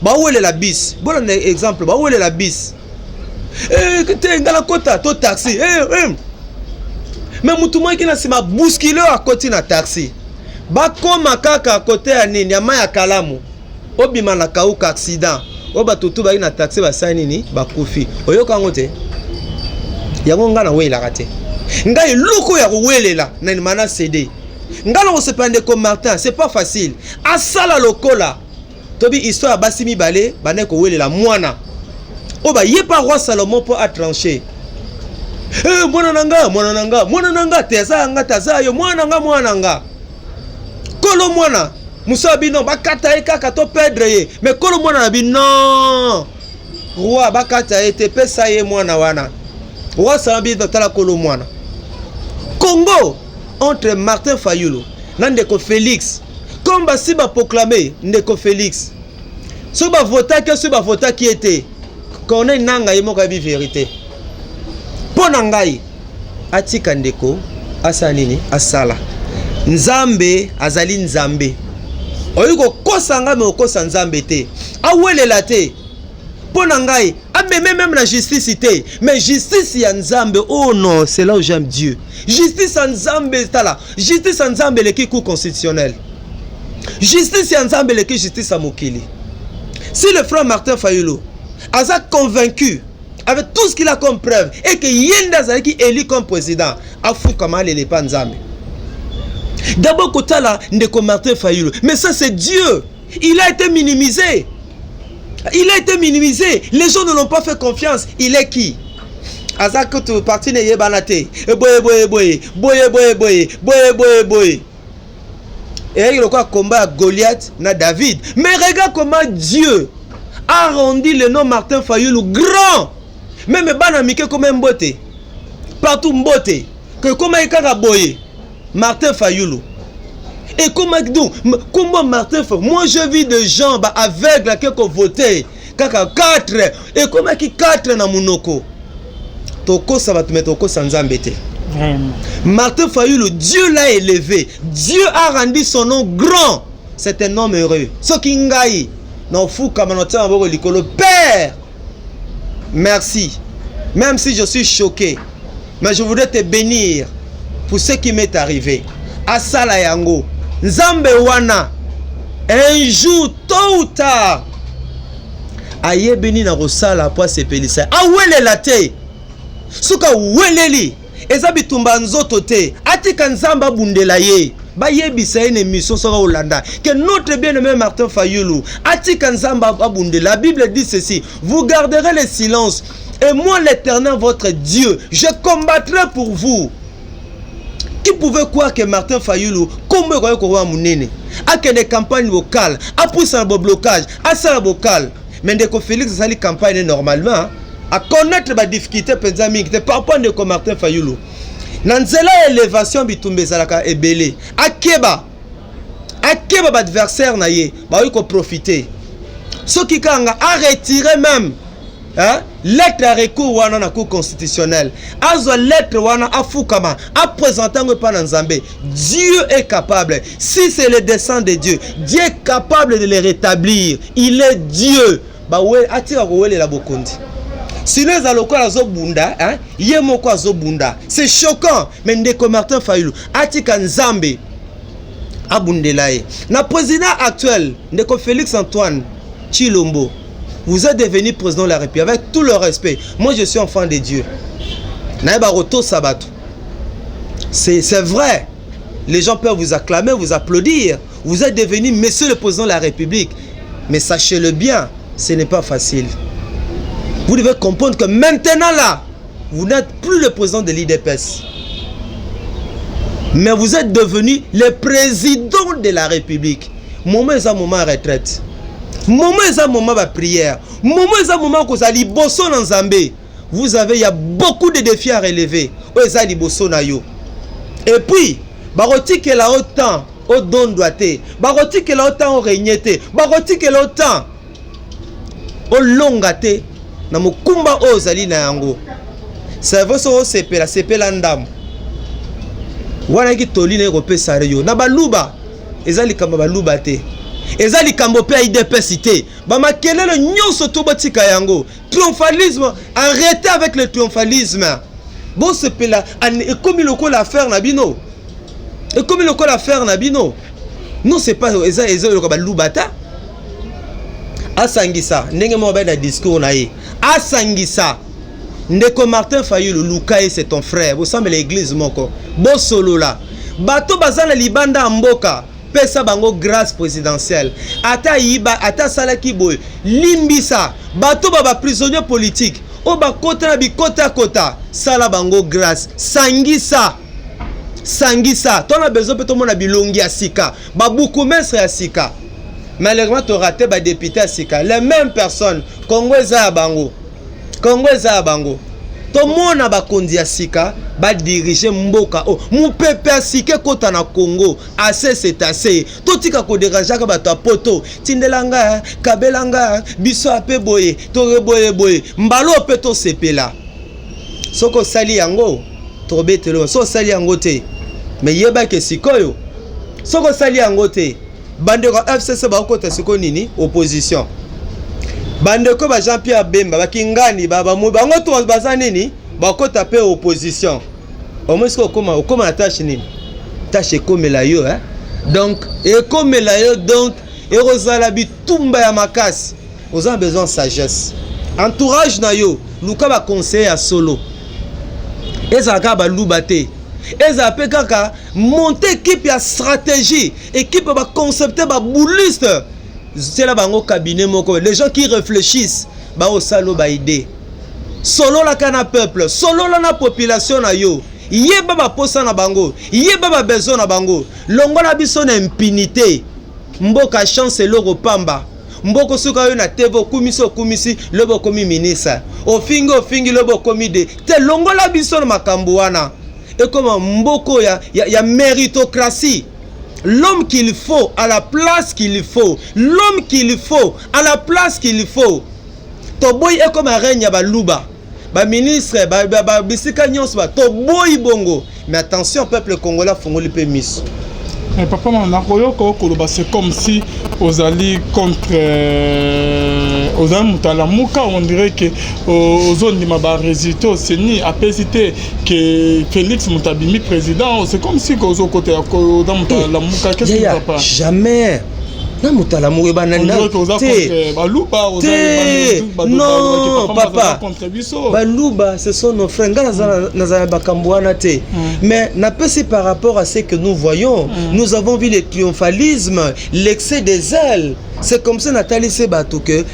bawelela bis. Bolanda exemple, bawelela bis. Eh, te, nga nakota to taxi, eh, eh. Mais mutu moki na nsima bouscule oyo akoti na taxi, bakóma kaka kote ya nini, ya mai ya kalamu, obima na kauka, accident oyo bato tu baki na taxi basali nini? Bakufi. Oyoka yango te? Yango ngai nawelelaka te. Ngai eloko ya kowelela na ndima na cd. Ngai na kosepela ndeko Martin, c'est pas facile. Asala lokola tobi histoire ya basi mibale bandaki kowelela mwana oyo baye pa roi Salomon mpo atranche. Eh, mwana na nga, mwana na nga, mwana na nga te, aza ya nga te, aza yo, mwana na nga, mwana na nga. Kolo mwana mosala bino bakata ye kaka to perdre ye. Mais kolo mwana na bino, roi, bakata ye te, pesa ye mwana wana. Roi asala bino, tala kolo mwana. Congo, entre Martin Fayulu na ndeko Félix, comme basi baproclame ndeko Félix, soki bavotaki, soki bavotaki ye te, Corneille Nanga ye moko ayebi vérité. Mpo na ngai, atika ndeko asala nini asala. Nzambe azali Nzambe. Oyi kokosa ngai, me okosa Nzambe te. Awelela te. Mpo na ngai, ameme même na justice te, mais justice ya Nzambe, oh non, c'est là où j'aime Dieu. Justice ya Nzambe, tala, justice ya Nzambe eleki cour constitutionnelle, justice ya Nzambe eleki justice ya mokili. Si le frère Martin Fayulu aza convaincu avec tout ce qu'il a comme preuve et que ye nde azalaki élu comme président, afukama, alela epa Nzambe d'abord. Kotala ndeko Martin Fayulu, mais ça c'est Dieu. Il a été minimisé, il a été minimisé, les gens ne l'ont pas fait confiance. Il est qui? Aza kutu parti na eyebana te, boye boye boye boye boye boye boye boye boye. Eyaki lokola combat ya Goliath na David. Mais regarde comment Dieu a rendu le nom Martin Fayulu grand. Même bana mike koma mbote partout, mbote ekomaki kaka boye. Martin Fayulu ekomaki donc kombo Martin Fayulu. Moi, je vis de gens baaveugle ake kovote kaka 4, ekomaki 4 na monoko. Tokosa bato, me tokosa Nzambe te. Martin Fayulu, Dieu l'a élevé, Dieu a rendu son nom grand. C'est un homme heureux. Soki ngai, na ofukama, na otia maboko likolo: Père, merci. Même si je suis choqué, mais je voudrais te bénir pour ce qui m'est arrivé. Asala yango. Nzambe wana, un jour, tôt ou tard, ayebi nini na kosala po asepelisa. Awelela te. Soki aweleli, Eza bitumba ya nzoto te. Atika Nzambe abundela ye. Bayebisa ye na émission soki olanda que notre bien-aimé Martin Fayulu atika Nzambe abundela. La Bible dit ceci: vous garderez le silence et moi, l'Éternel votre Dieu, je combattrai pour vous. Qui pouvait croire que Martin Fayulu, kombo ekoki kokoma monene, akende campagne locale, apusana boblocage, asala bokale? Mais ndeko Félix asali campagne normalement, aconnaître badifficulté mpenza mingi te par rapport ndeko Martin Fayulu. Na nzela ya élévation, bitumba ezalaka ebele. Akeba, akeba, baadversaire na ye bakoki koprofite. Soki kanga aretire même, hein? Lettre ya recours wana na Cour constitutionnelle, azwa lettre wana, afukama, aprésente yango epai na Nzambe. Dieu est capable. Si c'est le dessein de Dieu, Dieu est capable de le rétablir. Il est Dieu. Bawe atika kowelela bokonzi, sinon eza lokola azobunda, hein? Ye moko azobunda, c'est choquant. Mais ndeko Martin Fayulu atika Nzambe abundela ye. Na président actuel, ndeko Félix Antoine Tshilombo, vous êtes devenu président de la République. Avec tout le respect, moi, je suis enfant de Dieu, nayeba kotosa bato. C'est vrai, les gens peuvent vous acclamer, vous applaudir, vous êtes devenu monsieur le président de la République, mais sachez-le bien, ce n'est pas facile. Vous devez comprendre que maintenant là, vous n'êtes plus le président de l'UDPS, mais vous êtes devenu le président de la République. Moment eza moment ya retraite, moment eza moment baprière, moment eza moment kozala liboso na Nzambe. Vous avez, il y a beaucoup de défis à relever oyo eza liboso na yo. Et puis bakotikela yo temps odondwa te, bakotikela yo temps orégner te, bakotikela yo temps olonga te na mokumba oyo ozali na yango. C'est vrai, soki osepela, sepela ndambo. Wana yaki toli na ye kopesa yo na Baluba. Eza likambo ya Baluba te, eza likambo mpe ya UDPS te. Bamakelele nyonso to botika yango. Triomphalisme, arrêtez avec le triomphalisme. Bosepela, ekomi lokola affaire na bino, ekomi lokola affaire na bino. Non, c'est pas, eza eloko Baluba ta. Asangisa ndenge moko bai na discours na ye, asangisa. Ndeko Martin Fayulu, luka ye, c'est ton frère, bosambela église moko, bosolola. Bato baza na libanda ya mboka, pesa bango grâce présidentielle. Ata ayiba, ata asalaki boye, limbisa. Bato ba baprisonnier politique oyo bakota na bikotakota, sala bango grâce. Sangisa, sangisa. Tona besoin mpe tomona bilongi ya sika, babourgmestre ya sika. Malheureusement, torater badéputé ya sika, les mêmes personnes. Congo eza ya bango, Congo eza ya bango. Tomona bakonzi ya sika badirige mboka oyo. Mopepe ya sika ekɔta na Congo. Assez, c'est assez. Totika kodérangeaka bato ya Poto. Tindela nga, kabela nga, biso ape boye, toke boye boye. Mbala oyo mpe tosepela. Soki osali yango, tokobetela. Soki osali yango te, me yebake sikoyo, soki osali yango te, bandeko ya FCC bakokota sikoyo nini? Opposition. Bandeko ba Jean Pierre Bemba, bakingani, bango to baza nini, bakota mpe opposition. Omoi soki okoma, okoma na tâche nini? Tâche ekomela yo, eh? Donc ekomela yo, donc ekozala bitumba ya makasi. Oza na besoin sagesse. Entourage na yo, luka baconseiller ya solo. Ezala kaka Baluba te, ezala mpe kaka monte équipe ya stratégie, équipe ya baconcepteur, babouliste. Tiela bango cabinet moko, les gens qui réfléchissent, baosala oyo baidée. Sololaka na peuple, solola na population na yo, yeba baposa na bango, yeba babesoin na bango. Longola biso na impunité. Mboka chance eloko pamba. Mboka soki oyo na TV, okumisi, okumisi, lobi okomi ministre, ofingi, ofingi, lobi okomi de te. Longola biso na makambo wana. Ekoma mboka ya méritocratie. L'homme qu'il faut à la place qu'il faut, l'homme qu'il faut à la place qu'il faut. Toboyi ekoma règne ya Baluba, baministre, bisika nyonso. Toboyi bongo. Mais attention, peuple congolais afongoli mpe miso. Mais papa, nakoyoka okoloba, c'est comme si ozali contre, ozali moto alamuka. On dirait que ozondima barésultat oseni apesi te, ke Félix moto abimi président. C'est comme si ozokota, oza moto alamuka. Qu'est-ce qui va pas? Jamais. Na moto alamuka ebanda te. Te, non, papa, baluba, ce sont nos frères. Ngai nazala makambo wana te, mais napesi par rapport à ce que nous voyons. Nous avons vu le triomphalisme, l'excès des ailes. C'est comme ça natalisi bato que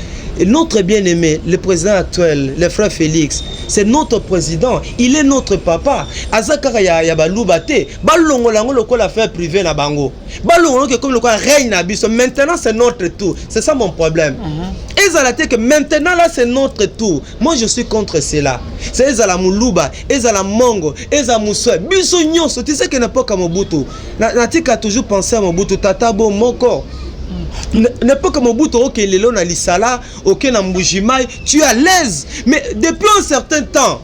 notre bien-aimé, le président actuel, le frère Félix, c'est notre président, il est notre papa. Aza kaka ya baluba te. Balongola yango lokola affaire privée na bango. Balongola yango comme lokola règne na biso. Maintenant, c'est notre tour. C'est ça mon problème. Ezala te que maintenant là, c'est notre tour. Moi, je suis contre cela. C'est ezala muluba, ezala mongo, ezala muswe. Biso nyonso, tu sais que n'époque ya Mobutu, natika toujours penser à Mobutu, tata bo moko. N'époque Mobutu, oke lelo na Lisala, oke na Mbujimai, tu es à l'aise. Mais depuis un certain temps,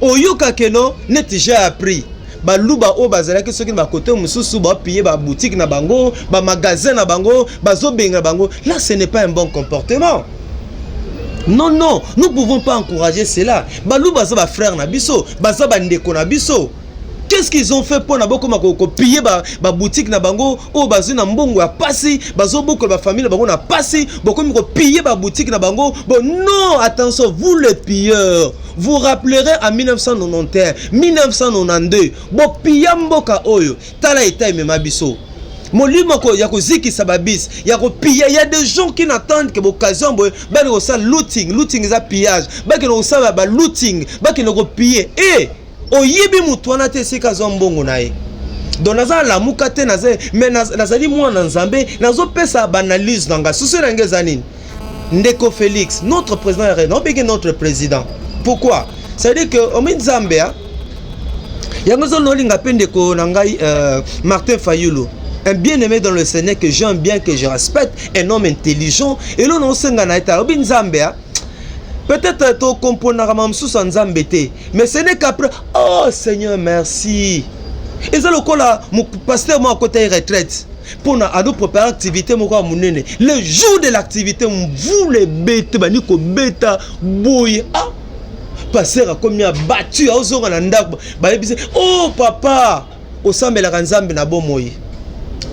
oyoka ke no neti j'ai appris baluba oyo bazalaki soki na bakote mosusu bapiller baboutique na bango, bamagasin na bango, bazobenga bango. Là, ce n'est pas un bon comportement. Non, non, nous pouvons pas encourager cela. Baluba baza bafrère na biso, baza bandeko na biso. Qu'est-ce qu'ils ont fait mpona bokoma kopiller baboutique na bango oyo bazwi na mbongo ya pasi, bazobokola bafamille na bango na pasi? Bokomi kopiller baboutique na bango. Bon, non, attention, vous les pilleurs, vous rappellerez en 1991, 1992, bopiller mboka oyo. Tala eta emema biso, molimo ya kozikisa babisi, ya kopiller. Ya des gens qui n'attendent que boccasion boye, bakende kosala looting. Looting eza pillage. Bakende kosala balooting, bakende kopiller. E oyebi motu wana te esika azwa mbongo na ye. Donc naza lamuka te, naza, mais nazali mwana Nzambe. Nazopesa baanalyse na ngai. Susu na ngai eza nini? Ndeko Félix, notre président ya, naobenge notre président, pourquoi? C'est à dire que omi Nzambe yango eza nolinga mpe ndeko na ngai Martin Fayulu, un bien-aimé dans le Seigneur que j'aime bien, que je respecte, un homme intelligent. Elo naosenga na ye, tala, obi Nzambe peut-être tokomponaka ma mosusu ya Nzambe te, mais ce n'est qu'après. Oh Seigneur, merci. Eza lokola pasteur moko akota ye retraite mpona azoprépare activité moko ya monene. Le jour de l'activité, mvula ebete, bandi kobeta boye. Ah, pasteur akomi abattu, aozonga na ndako, bayebisi: "Oh papa, osambelaka Nzambe na bomoi."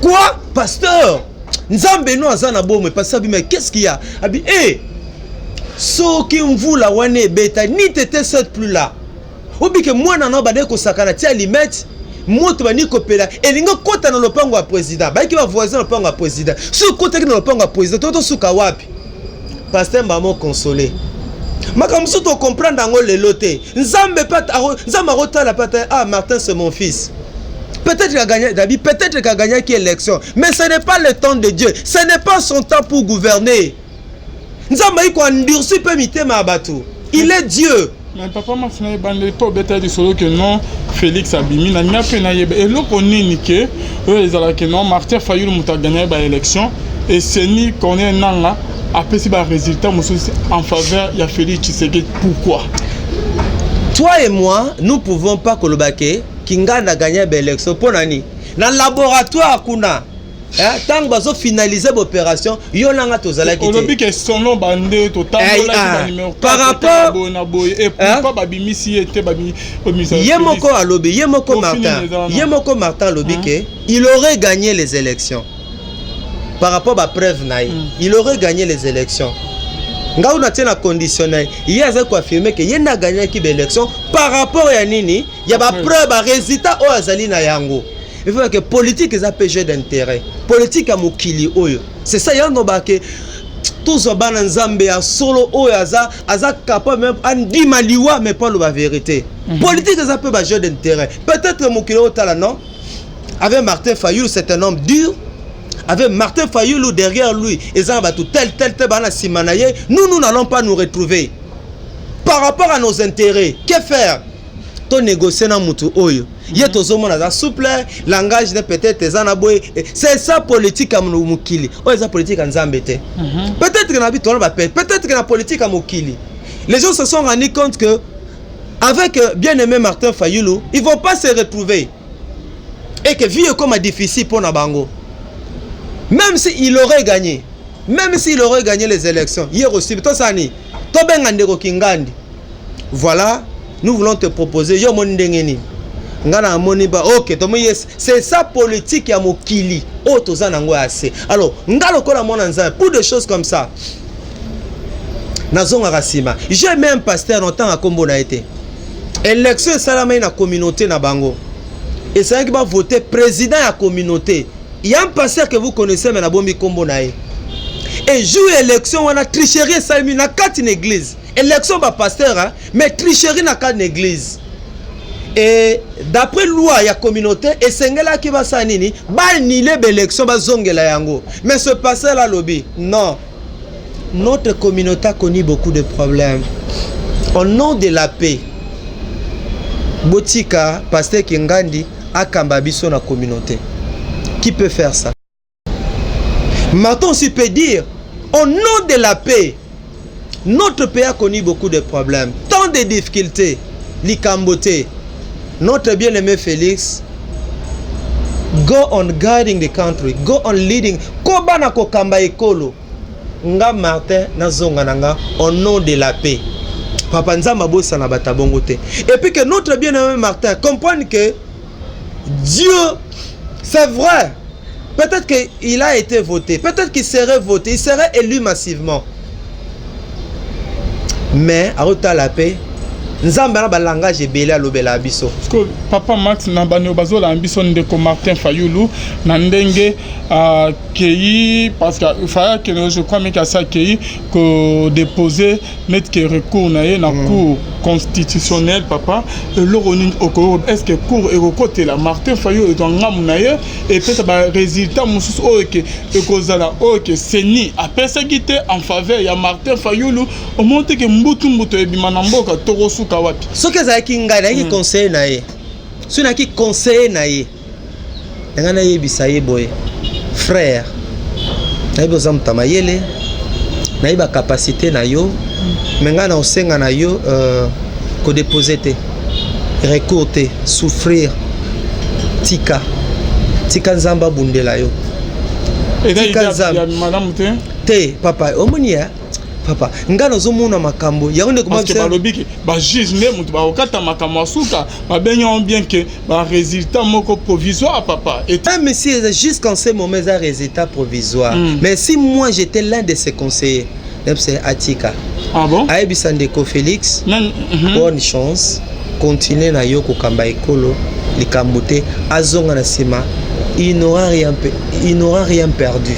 "Quoi, pasteur? Nzambe no aza na bomoi." Pasteur abi: "Mais qu'est-ce qu'il y a?" Abi: "Eh, soki mvula wana ebeta ni tete cette pluie là, obike mwana na bandeki kosakana tia limete, moto bandi kopela, elingi okɔta na lopango ya président. Bayaki bavoisin na lopango ya président. Soki okɔtaki na lopango ya président, to tosuka wapi?" Pasteur mbamo console. Makambo mosusu tocomprendre yango lelo te. Nzambe mpe, Nzambe akotala mpe ata: "Ah, Martin, c'est mon fils." Peut-être qu'il a gagné, David, peut-être qu'il a gagné qui élection, mais ce n'est pas le temps de Dieu, ce n'est pas son temps pour gouverner. Nzambe ayi koendurcir mpe mitema ya bato. Il est Dieu. Mais papa Masina, ebandeli mpo obeta lisolo ke non, Félix abimi na nga mpe nayeba eloko nini ke oyo ezalaki non, Martin Fayulu moto agagné baélection, eseni Corneille Nanga apesi barésultat mosusu en faveur ya Félix Tshisekedi. Pourquoi? Toi et moi, nous pouvons pas koloba ke Kinganda gagné baélection. Mpo na nini? Na laboratoire kuna, ntango bazofinalize baopération, yo nanga tozalaki te. Olobi ke selon bande totambolaki banumero par rapport boye na boye, et pourquoi babimisi ye te, babimisa? Ye moko alobi, ye moko Martin, ye moko Martin alobi ke il aurait gagné les élections par rapport bapreuve na ye. Il aurait gagné les élections. Ngai oyo natie na conditionnel. Ye aza koaffirme ke ye nde agagnaki baélection par rapport ya nini? Ya bapreuve, barésultat oyo azali na yango. Il faut que politique eza mpe jeu d'intérêt. Politique ya mokili oyo, c'est ça. Yango bake tozwa bana Nzambe ya solo oyo aza capable même andima liwa, mais mpo aloba vérité. Politique eza mpe bajeu d'intérêt. Peut-être mokili oyo otala non, avec Martin Fayulu, c'est un homme dur. Avec Martin Fayulu derrière lui, eza na bato tel tel tel bana nsima na ye, nous, nous n'allons pas nous retrouver par rapport à nos intérêts. Que faire? Tonégocie na mutu oyo ye tozomona aza souple, langage ne peut-être eza na boye. C'est ça politique ya mokili oyo, eza politique ya Nzambe te. Peut-être que na bi tona bape, peut-être que na politique ya mokili, les gens se sont rendu compte que avec bien-aimé Martin Fayulu, ils vont pas se retrouver et que vie ekoma difficile mpo na bango. Même si il aurait gagné, même s'il aurait gagné les élections, ye kosibi. Tosala nini? Tobenga ndeko Kingandi: "Voilà, nous voulons te proposer. Yo omoni ndenge nini?" Nga na amoni ba, ok, tomoni ye, c'est ça politique ya mokili oyo toza nango ya se. Alors nga lokola mwana Nzambe, pour des choses comme ça, nazongaka nsima. J'ai même pasteur, notanga nkombo na ye te. Élection esalamaki na communauté na bango, esalaki bavote président ya communauté. Il y a un pasteur que vous connaissez, mais nabombi nkombo na ye. Et jour élection wana, tricherie esalemi na kati na église. Élection bapasteur, hein, mais tricherie na kati na église. Et d'après loi ya communauté, esengelaki basala nini? Baannuler baélection, bazongela yango. Mais ce pasteur là alobi: non, notre communauté a connu beaucoup de problèmes, au nom de la paix, botika pasteur Kingandi akamba biso na communauté. Qui peut faire ça? Martin aussi peut dire: au nom de la paix, notre pays a connu beaucoup de problèmes, tant de difficultés, likambo te, notre bien-aimé Félix, go on guiding the country, go on leading, koba na kokamba ekolo. Nga Martin nazonga na nga au nom de la paix. Papa, Nzambe abosana bato bongo te. Et puis que notre bien-aimé Martin comprenne que Dieu, c'est vrai, peut-être qu'il a été voté, peut-être qu'il serait voté, il serait élu massivement, mais aotala paix, Nzambe na balangage ebele alobela biso. Parce que papa Max, na bano bazolanda biso, ndeko Martin Fayulu na ndenge akei, parce que faya akende, je crois, meki asi akei kodépose neti ke recours na ye na Cour constitutionnelle. Papa, eloko nini okoki? Est ce que cour ekokotela Martin Fayulu, ezwa ngambu na ye, epesa barésultat mosusu oyo ke ekozala oyo ke CENI apesaki te en faveur ya Martin Fayulu? Omoni te ke mbutu mbutu ebima na mboka, tokosuka wapi? Soki ezalaki ngai, nayaki conseiller na ye, soki nayaki conseiller na ye, na ngai nayebisa ye boye: frère, nayebi oza moto ya mayele, nayebi bacapacité na yo, me ngai na osenga na yo kodépose te recours te, souffrir, tika, tika Nzambe abundela yo. Eza Tika idée Nzambe. ya malamu te. Te papa, omoni ya papa, ngai nazomona makambo yango ndeko. Parce que balobi ke bajuge nde moto bakokata makambo ya suka, babengi yango bien ke barésultat moko provisoire, papa. Et Même si jusqu'en ce moment eza résultat provisoire, mais si moi j'étais l'un de ses conseillers, c'est atika. Ah bon? Ayebisa ndeko Félix: Nani? Bonne chance, continue na yo kokamba ekolo, likambo te. Azonga na nsima, il n'aura rien perdu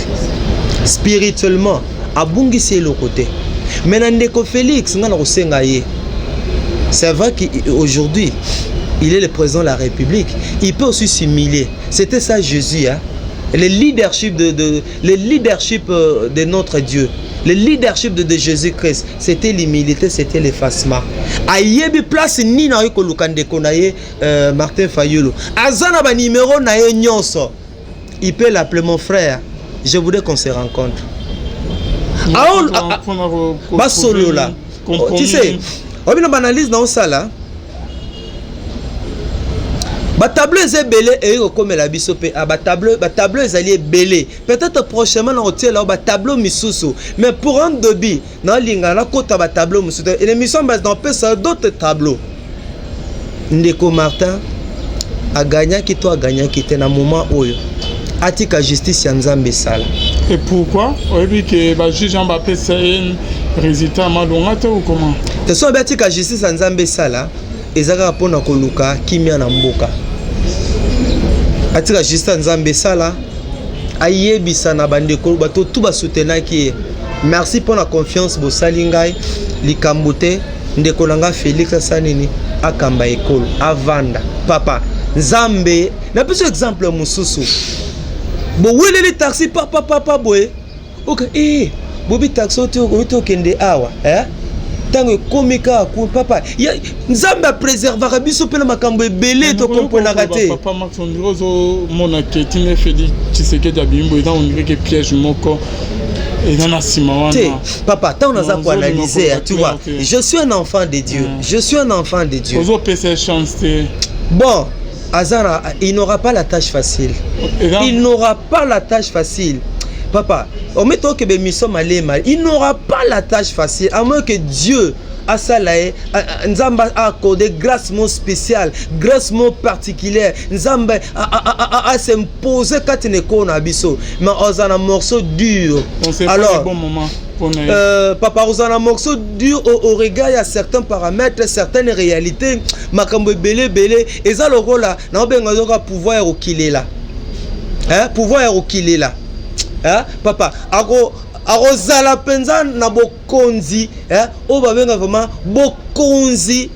spirituellement, abungisi eloko te. Mais na ndeko Félix, nga na kosenga ye, c'est vrai qu'aujourd'hui il est le président de la République, il peut aussi s'humilier. C'était ça Jésus, hein? Le leadership de notre Dieu, le leadership de Jésus-Christ, c'était l'humilité, c'était l'effacement. Ayebi place nini akoki koluka ndeko na ye Martin Fayulu. Aza na banimero na ye nyonso, il peut l'appeler: mon frère, je voudrais qu'on se rencontre. Mpona Basolola. Compromis. Tu sais, obi na baanalyse na osala, batableau eza ebele, eyei kokomela biso mpe batableau, batableau ezali ebele. Peut-être prochainement na kotiela yo batableau misusu, mais pour un début naolinga nakota batableau mosusu te. Émission base naopesa yo d'autres tableaux. Ndeko Martin aganyaki to aganyaki te, na moment oyo atika justice ya Nzambe esala. Et pourquoi? Oyebi ke bajuge yango bapesa ye résultat malonga te ou comment? Te, so oyebi, atika justice ya Nzambe esala, eza kaka mpona koluka kimia na mboka. Atika justice ya Nzambe esala, ayebisa na bandeko, bato tu basoutenaki ye: merci mpona confiance bosali ngai, likambo te. Ndeko na nga Félix asala nini? Akamba ekolo, avanda. Papa, Nzambe napesi exemple mosusu. Boweleli taxi papapapa boye, ok, bobi taxi oyo te, okende awa, eh? Ntango ekomi kaka ku papa ya, Nzambe apréservaka biso mpe na makambo ebele tokomprenaka te. Papa Max, on dirait ozomona ke tine Félix Tshisekedi abimi boye, eza on dirait ke piège moko eza na nsima te. Wana. Papa, ntango naza Non, koanalyse, tu vois, te. je suis un enfant de Dieu. Je suis un enfant de Dieu. Ozopesa chance te. Bon, azara, il n'aura pas la tâche facile. Eza Il n'aura pas la tâche facile, papa. Ometi okebe mission malema, il n'aura pas la tâche facile, à moins que Dieu asala ye, Nzambe accordé grâce mo spéciale, grâce mo particulière. Nzambe as'impose kati na ekolo na biso, mais oza na morceau dur. Alors bon moment. Papa, oza na morceau dur au regard ya certains paramètres, certaines réalités. Makambo ebele ebele eza lokola naobenga zoka pouvoir ya kokilela, hein? Pouvoir ya kokilela, hein? Papa ako akozala mpenza na bokonzi, hein? Oyo babenga vraiment bokonzi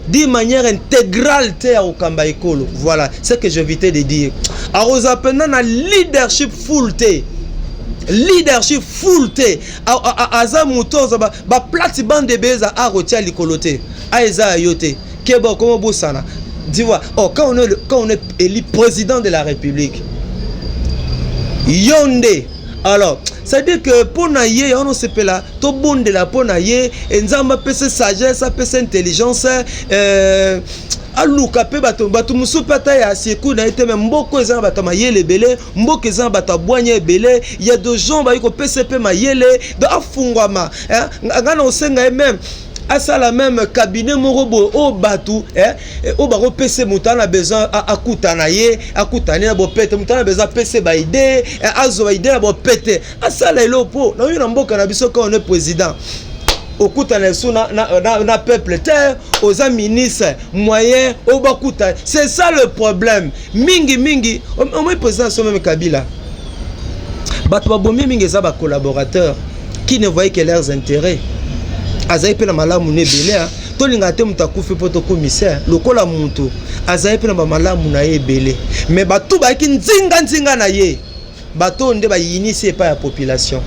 d'une manière intégrale te ya kokamba ekolo. Voilà ce que j'évitais de dire. Akozala mpenza na leadership full te, leadership full te. Aza moto aza baplate-bande ebele eza akotia likolo te. A eza ya yo te, keba okoma bosana. Tu vois, oh, quand on est élu président de la République, yo nde. Alors c'est à dire que mpo na ye yango nosepela, tobondela mpo na ye, Nzambe apesa sagesse, apesa intelligence, aluka mpe bato mosusu mpe ata ya secours na ye te. Me mboka eza na bato ya mayele ebele, mboka eza na bato ya bwanya ebele. Ya de gens bayi kopesa mpe mayele, donc afungwama. Ngai na kosenga ye même asala même cabinet moko boye oyo bato oyo bakopesa. Moto ana besoin akutana ye, akutani na bopete. Moto ana besoin apesa baidées, azwa baidées na bopete, asala eloko mpo na oyo na mboka na biso. Quand on est président, okutana esu na peuple te. Oza ministre, moyen oyo bakuta, c'est ça le problème. Mingi mingi omoi président so même Kabila, bato babomi mingi eza bacollaborateur qui ne voyaient que leurs intérêts. Azali mpe na malamu na ebele. Tolingaka te moto akufi mpo tokomisa lokola moto azali mpe na bamalamu na ye ebele, mais bato bayaki nzinga nzinga na ye, bato oyo nde bayinisi epai ya population.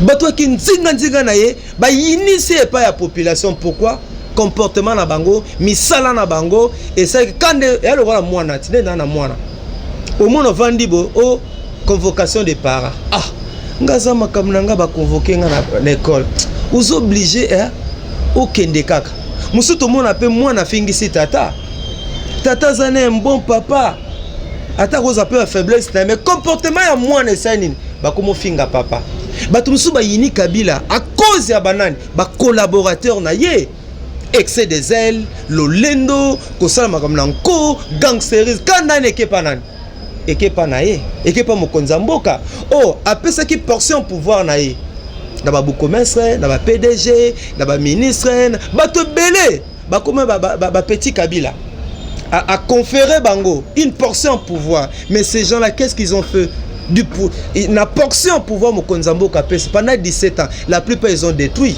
Bato bayaki nzinga nzinga na ye, bayinisi epai ya population. Pourquoi? Comportement na bango, misala na bango esalaki kande ya lokola mwana ti nde na mwana omona ovandi bo o convocation de parents. Ah, nga aza makambo na nga, baconvoquer nga na école, oza obligé, eh, okende kaka. Mosusu tomona mpe mwana afingisi tata. Tata aza na un bon papa, ata kozwa mpe bafaiblesse na ye, mais comportement ya mwana esali nini? Bakomofinga papa. Bato mosusu bayini Kabila à cause ya banani? Bacollaborateur na ye. Excès de zèle, lolendo, kosala makambo na nko, gangsterisme. Ka nani ekepa? Nani ekepa na ye? Ekepa mokonzi ya mboka oyo apesaki portion pouvoir na ye na babourgmestre, na baPDG, na baministre. Bato ebele bakoma bapetit Kabila, a conféré bango une portion pouvoir. Mais ces gens là, qu'est-ce qu'ils ont fait du na portion pouvoir mokonzi ya mboka apesi pendant 17 ans? La plupart, ils ont détruit.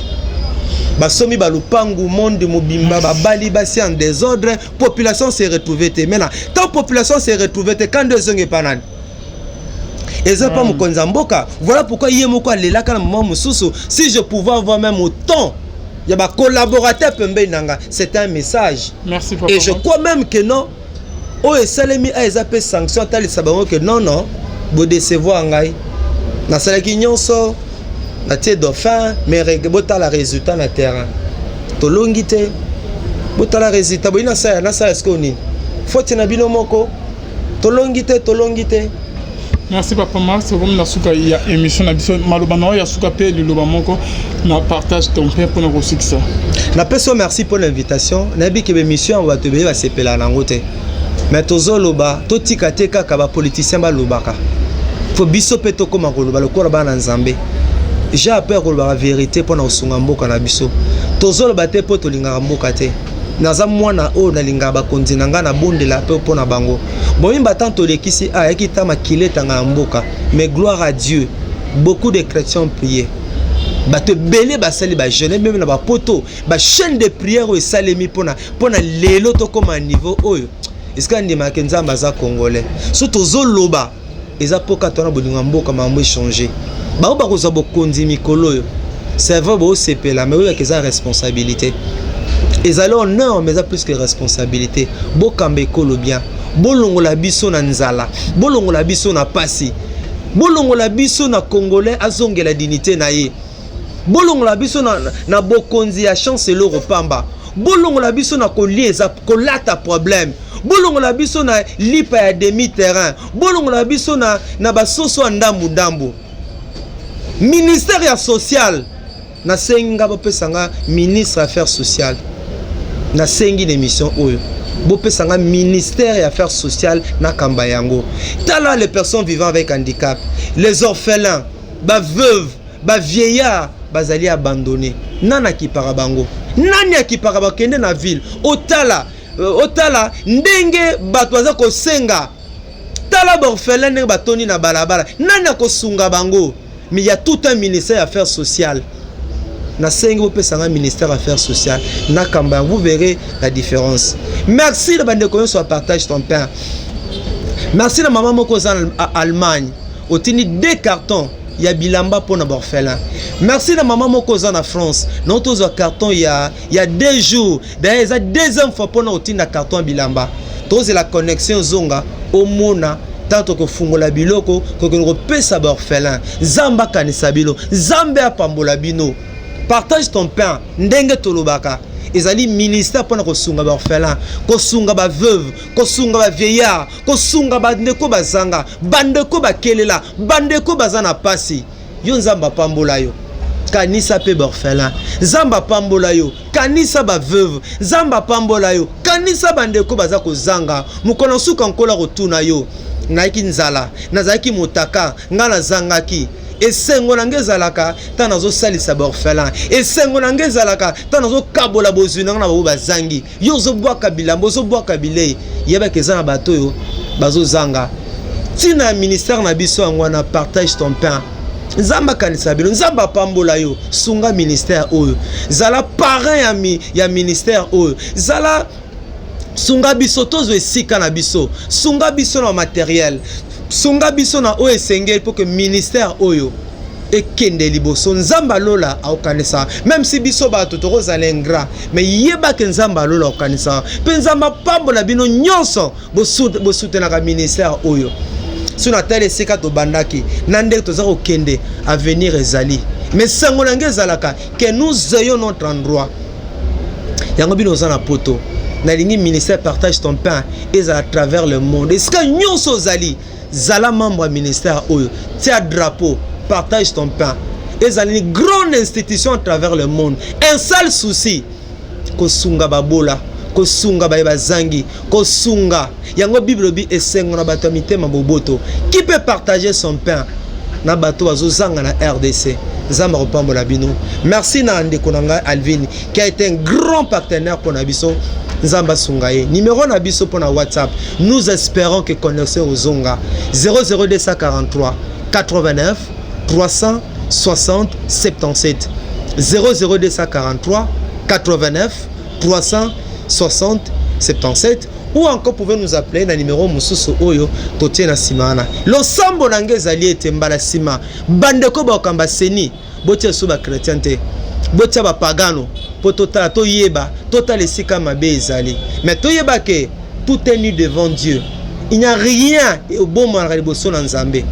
Basomi balupangu monde mobimba, babali basi en désordre. Population se retrouve te. Maintenant, tant population se retrouve te, quand ezongi epa nani? Eza mpa mokonzi ya mboka. Voilà pourquoi ye moko alelaka na moment mosusu: si je pouvais avoir même autant ya bacollaborateur pembeni na nga. C'est un message. Merci, papa. Et je crois même que non, oyo esalemi a eza mpe sanction, atalisa bango ke non, non, bodécevoir ngai, nasalaki nyonso, natie dauphin, mais botala résultat na terrain, tolongi te. Botala résultat boyi, nasala nasala sikoyo nini? Faute na bino moko, tolongi te, tolongi te. Merci, papa Max. Okomi na suka ya émission na biso. Maloba na oyo ya suka mpe liloba moko na partage ton mpe mpona kosukisa. Napesi yo merci mpo na invitation. Nayebi ke baémission yango bato ebele basepelaka nango te, mais tozoloba, totika te kaka bapoliticien balobaka. Fo biso mpe tokóma koloba lokola bana Nzambe. Ja mpe kolobaka vérité mpo na kosunga mboka na biso. Tozoloba te mpo tolingaka mboka te. Naza mwana oyo nalingaka bakonzi na ngai, nabondela mpe mpo na bango. Boyimba tant tolekisi ayaki ta makili etanga ya mboka, mais gloire à Dieu, beaucoup de chrétiens ont prié. Bato ebele basali bajeûne, même na bapoto, bachaîne de prière oyo esalemi mpona lelo tokóma niveau oyo esika ndimaka Nzambe aza congolais. So tozoloba eza mpo kaka na bolingo ya mboka. Makambo échange, bango bakozwa bokonzi mikolo oyo. C'est vrai, boosepela, mais oyebaka eza responsabilité. Ezali honneur, mais eza plus que responsabilité. Bokamba ekolo bien, bolongola biso na nzala, bolongola biso na pasi, bolongola biso na congolais azongela dignité na ye, bolongola biso na bokonzi ya chance eloko pamba, bolongola biso na kolia eza kolata problème, bolongola biso na lipa ya demi terrain, bolongola biso na basoso ya ndambu ndambu. Ministère ya social. Nasengi nga bopesa nga ministre affaires sociales. Nasengi na émission oyo bopesa nga ministère ya affaires sociales nakamba yango. Tala les personnes vivant avec handicap, les orphelins, ba veuves, ba vieillards bazali abandonné. Nani akipaka bango? Nani akipaka bakende na ville? Otala, otala ndenge bato baza kosenga. Tala ba orphelins ndenge batondi na balabala. Nani akosunga bango? Mais il y a tout un ministère affaires sociales. Nasengi bopesa nga ministère affaires sociales nakamba, vous verrez la différence. Merci na bandeko nyonso ya Partage ton pain. Merci na mama moko oza na Allemagne, otindi deux cartons ya bilamba mpona baorphelin. Merci na mama moko oza na France, na tozwa carton ya 2 jours. D'ailleurs eza deuxième fois mpona kotinda carton ya bilamba. Tozela connexion zonga, omona ntango tokofungola biloko kokende kopesa baorphelin. Nzambe akanisa bino, Nzambe apambola bino. Partage ton pain, ndenge tolobaka, ezali ministère mpona kosunga baorphelin, kosunga baveuve, kosunga bavieillard, kosunga bandeko bazanga, bandeko bakelela, bandeko baza na pasi. Yo, Nzambe apambola yo, kanisa mpe baorphelin. Nzambe apambola yo, kanisa baveuve. Nzambe apambola yo, kanisa bandeko baza kozanga. Mokolo suka, Nkolo akotuna yo: nayaki nzala, nazalaki motaka, ngai nazangaki. Esengo na ngai ezalaka ntango nazosalisa baorphelin. Esengo na ngai ezalaka ntango nazokabola bozwi na ngai na bango bazangi. Yo ozobwaka bilamba, ozobwaka bilei, yebaka eza na bato oyo bazozanga. Ntina ya ministère na biso yango wana, Partage ton pain. Nzambe akanisa bino, Nzambe apambola yo. Sunga ministère oyo, zala parrain ya ministère oyo, zala, sunga biso tozwa esika na biso, sunga biso na matériel, sunga biso na oyo esengeli mpo ke ministère oyo ekende liboso. Nzambe alola akokanisa. Même si biso bato tokozala ingrat, mais yebake Nzambe alola akokanisa. Mpe Nzambe apambola bino nyonso bosutenaka ministère oyo. So natali esika tobandaki na ndenge toza kokende, avenir ezali. Mais sango na ngai ezalaka que nous ayons notre endroit. Yango bino oza na Poto, nalingi ministère Partage ton pain ezala à travers le monde. Esika nyonso ozali, zala membre ya ministère oyo, tia drapeau Partage ton pain. Ezali une grande institution à travers le monde. Un seul souci: kosunga babola, kosunga baye bazangi, kosunga. Yango Bible elobi: esengo na bato ya mitema boboto. Qui peut partager son pain na bato bazozanga na RDC? Nzambe akopambola bino. Merci na ndeko na ngai Alvin, qui a été un grand partenaire mpona biso. Nzambe asunga ye. Numéro na biso mpona WhatsApp, nous espérons que connexion ozonga: 00243 89 360 77, 00243 89 360 77, ou encore pouvez nous appeler na numéro mosusu oyo totie na nsima wana. Losambo na ngai ezali ete mbala nsima bandeko bakokamba CENI, botia so bachrétien te, botia bapagano, mpo totala, toyeba, totala esika mabe ezali. Mais toyeba ke tout est nu devant Dieu, il n'y a rien ebomanaka liboso na Nzambe.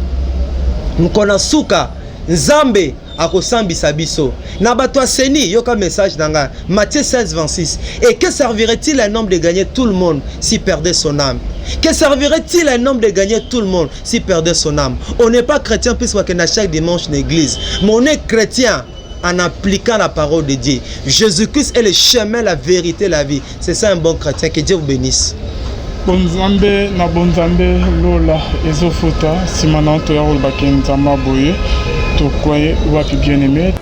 Mokolo na suka, Nzambe akosambisa biso. Na bato ya CENI, yoka message na ngai: Matthieu 16 26: Et que servirait-il un homme de gagner tout le monde s'il perdait son âme? Que servirait-il un homme de gagner tout le monde s'il perdait son âme? On n'est pas chrétien puisque bakenda chaque dimanche na église, mais on est chrétien en appliquant la parole de Dieu. Jésus-Christ est le chemin, la vérité, la vie. C'est ça un bon chrétien. Que Dieu vous bénisse. Bonzambe na bonzambe, lola ezofuta. Nsima na toya kolobaki Nzambe boye, tokwaye wapi, bien aimé?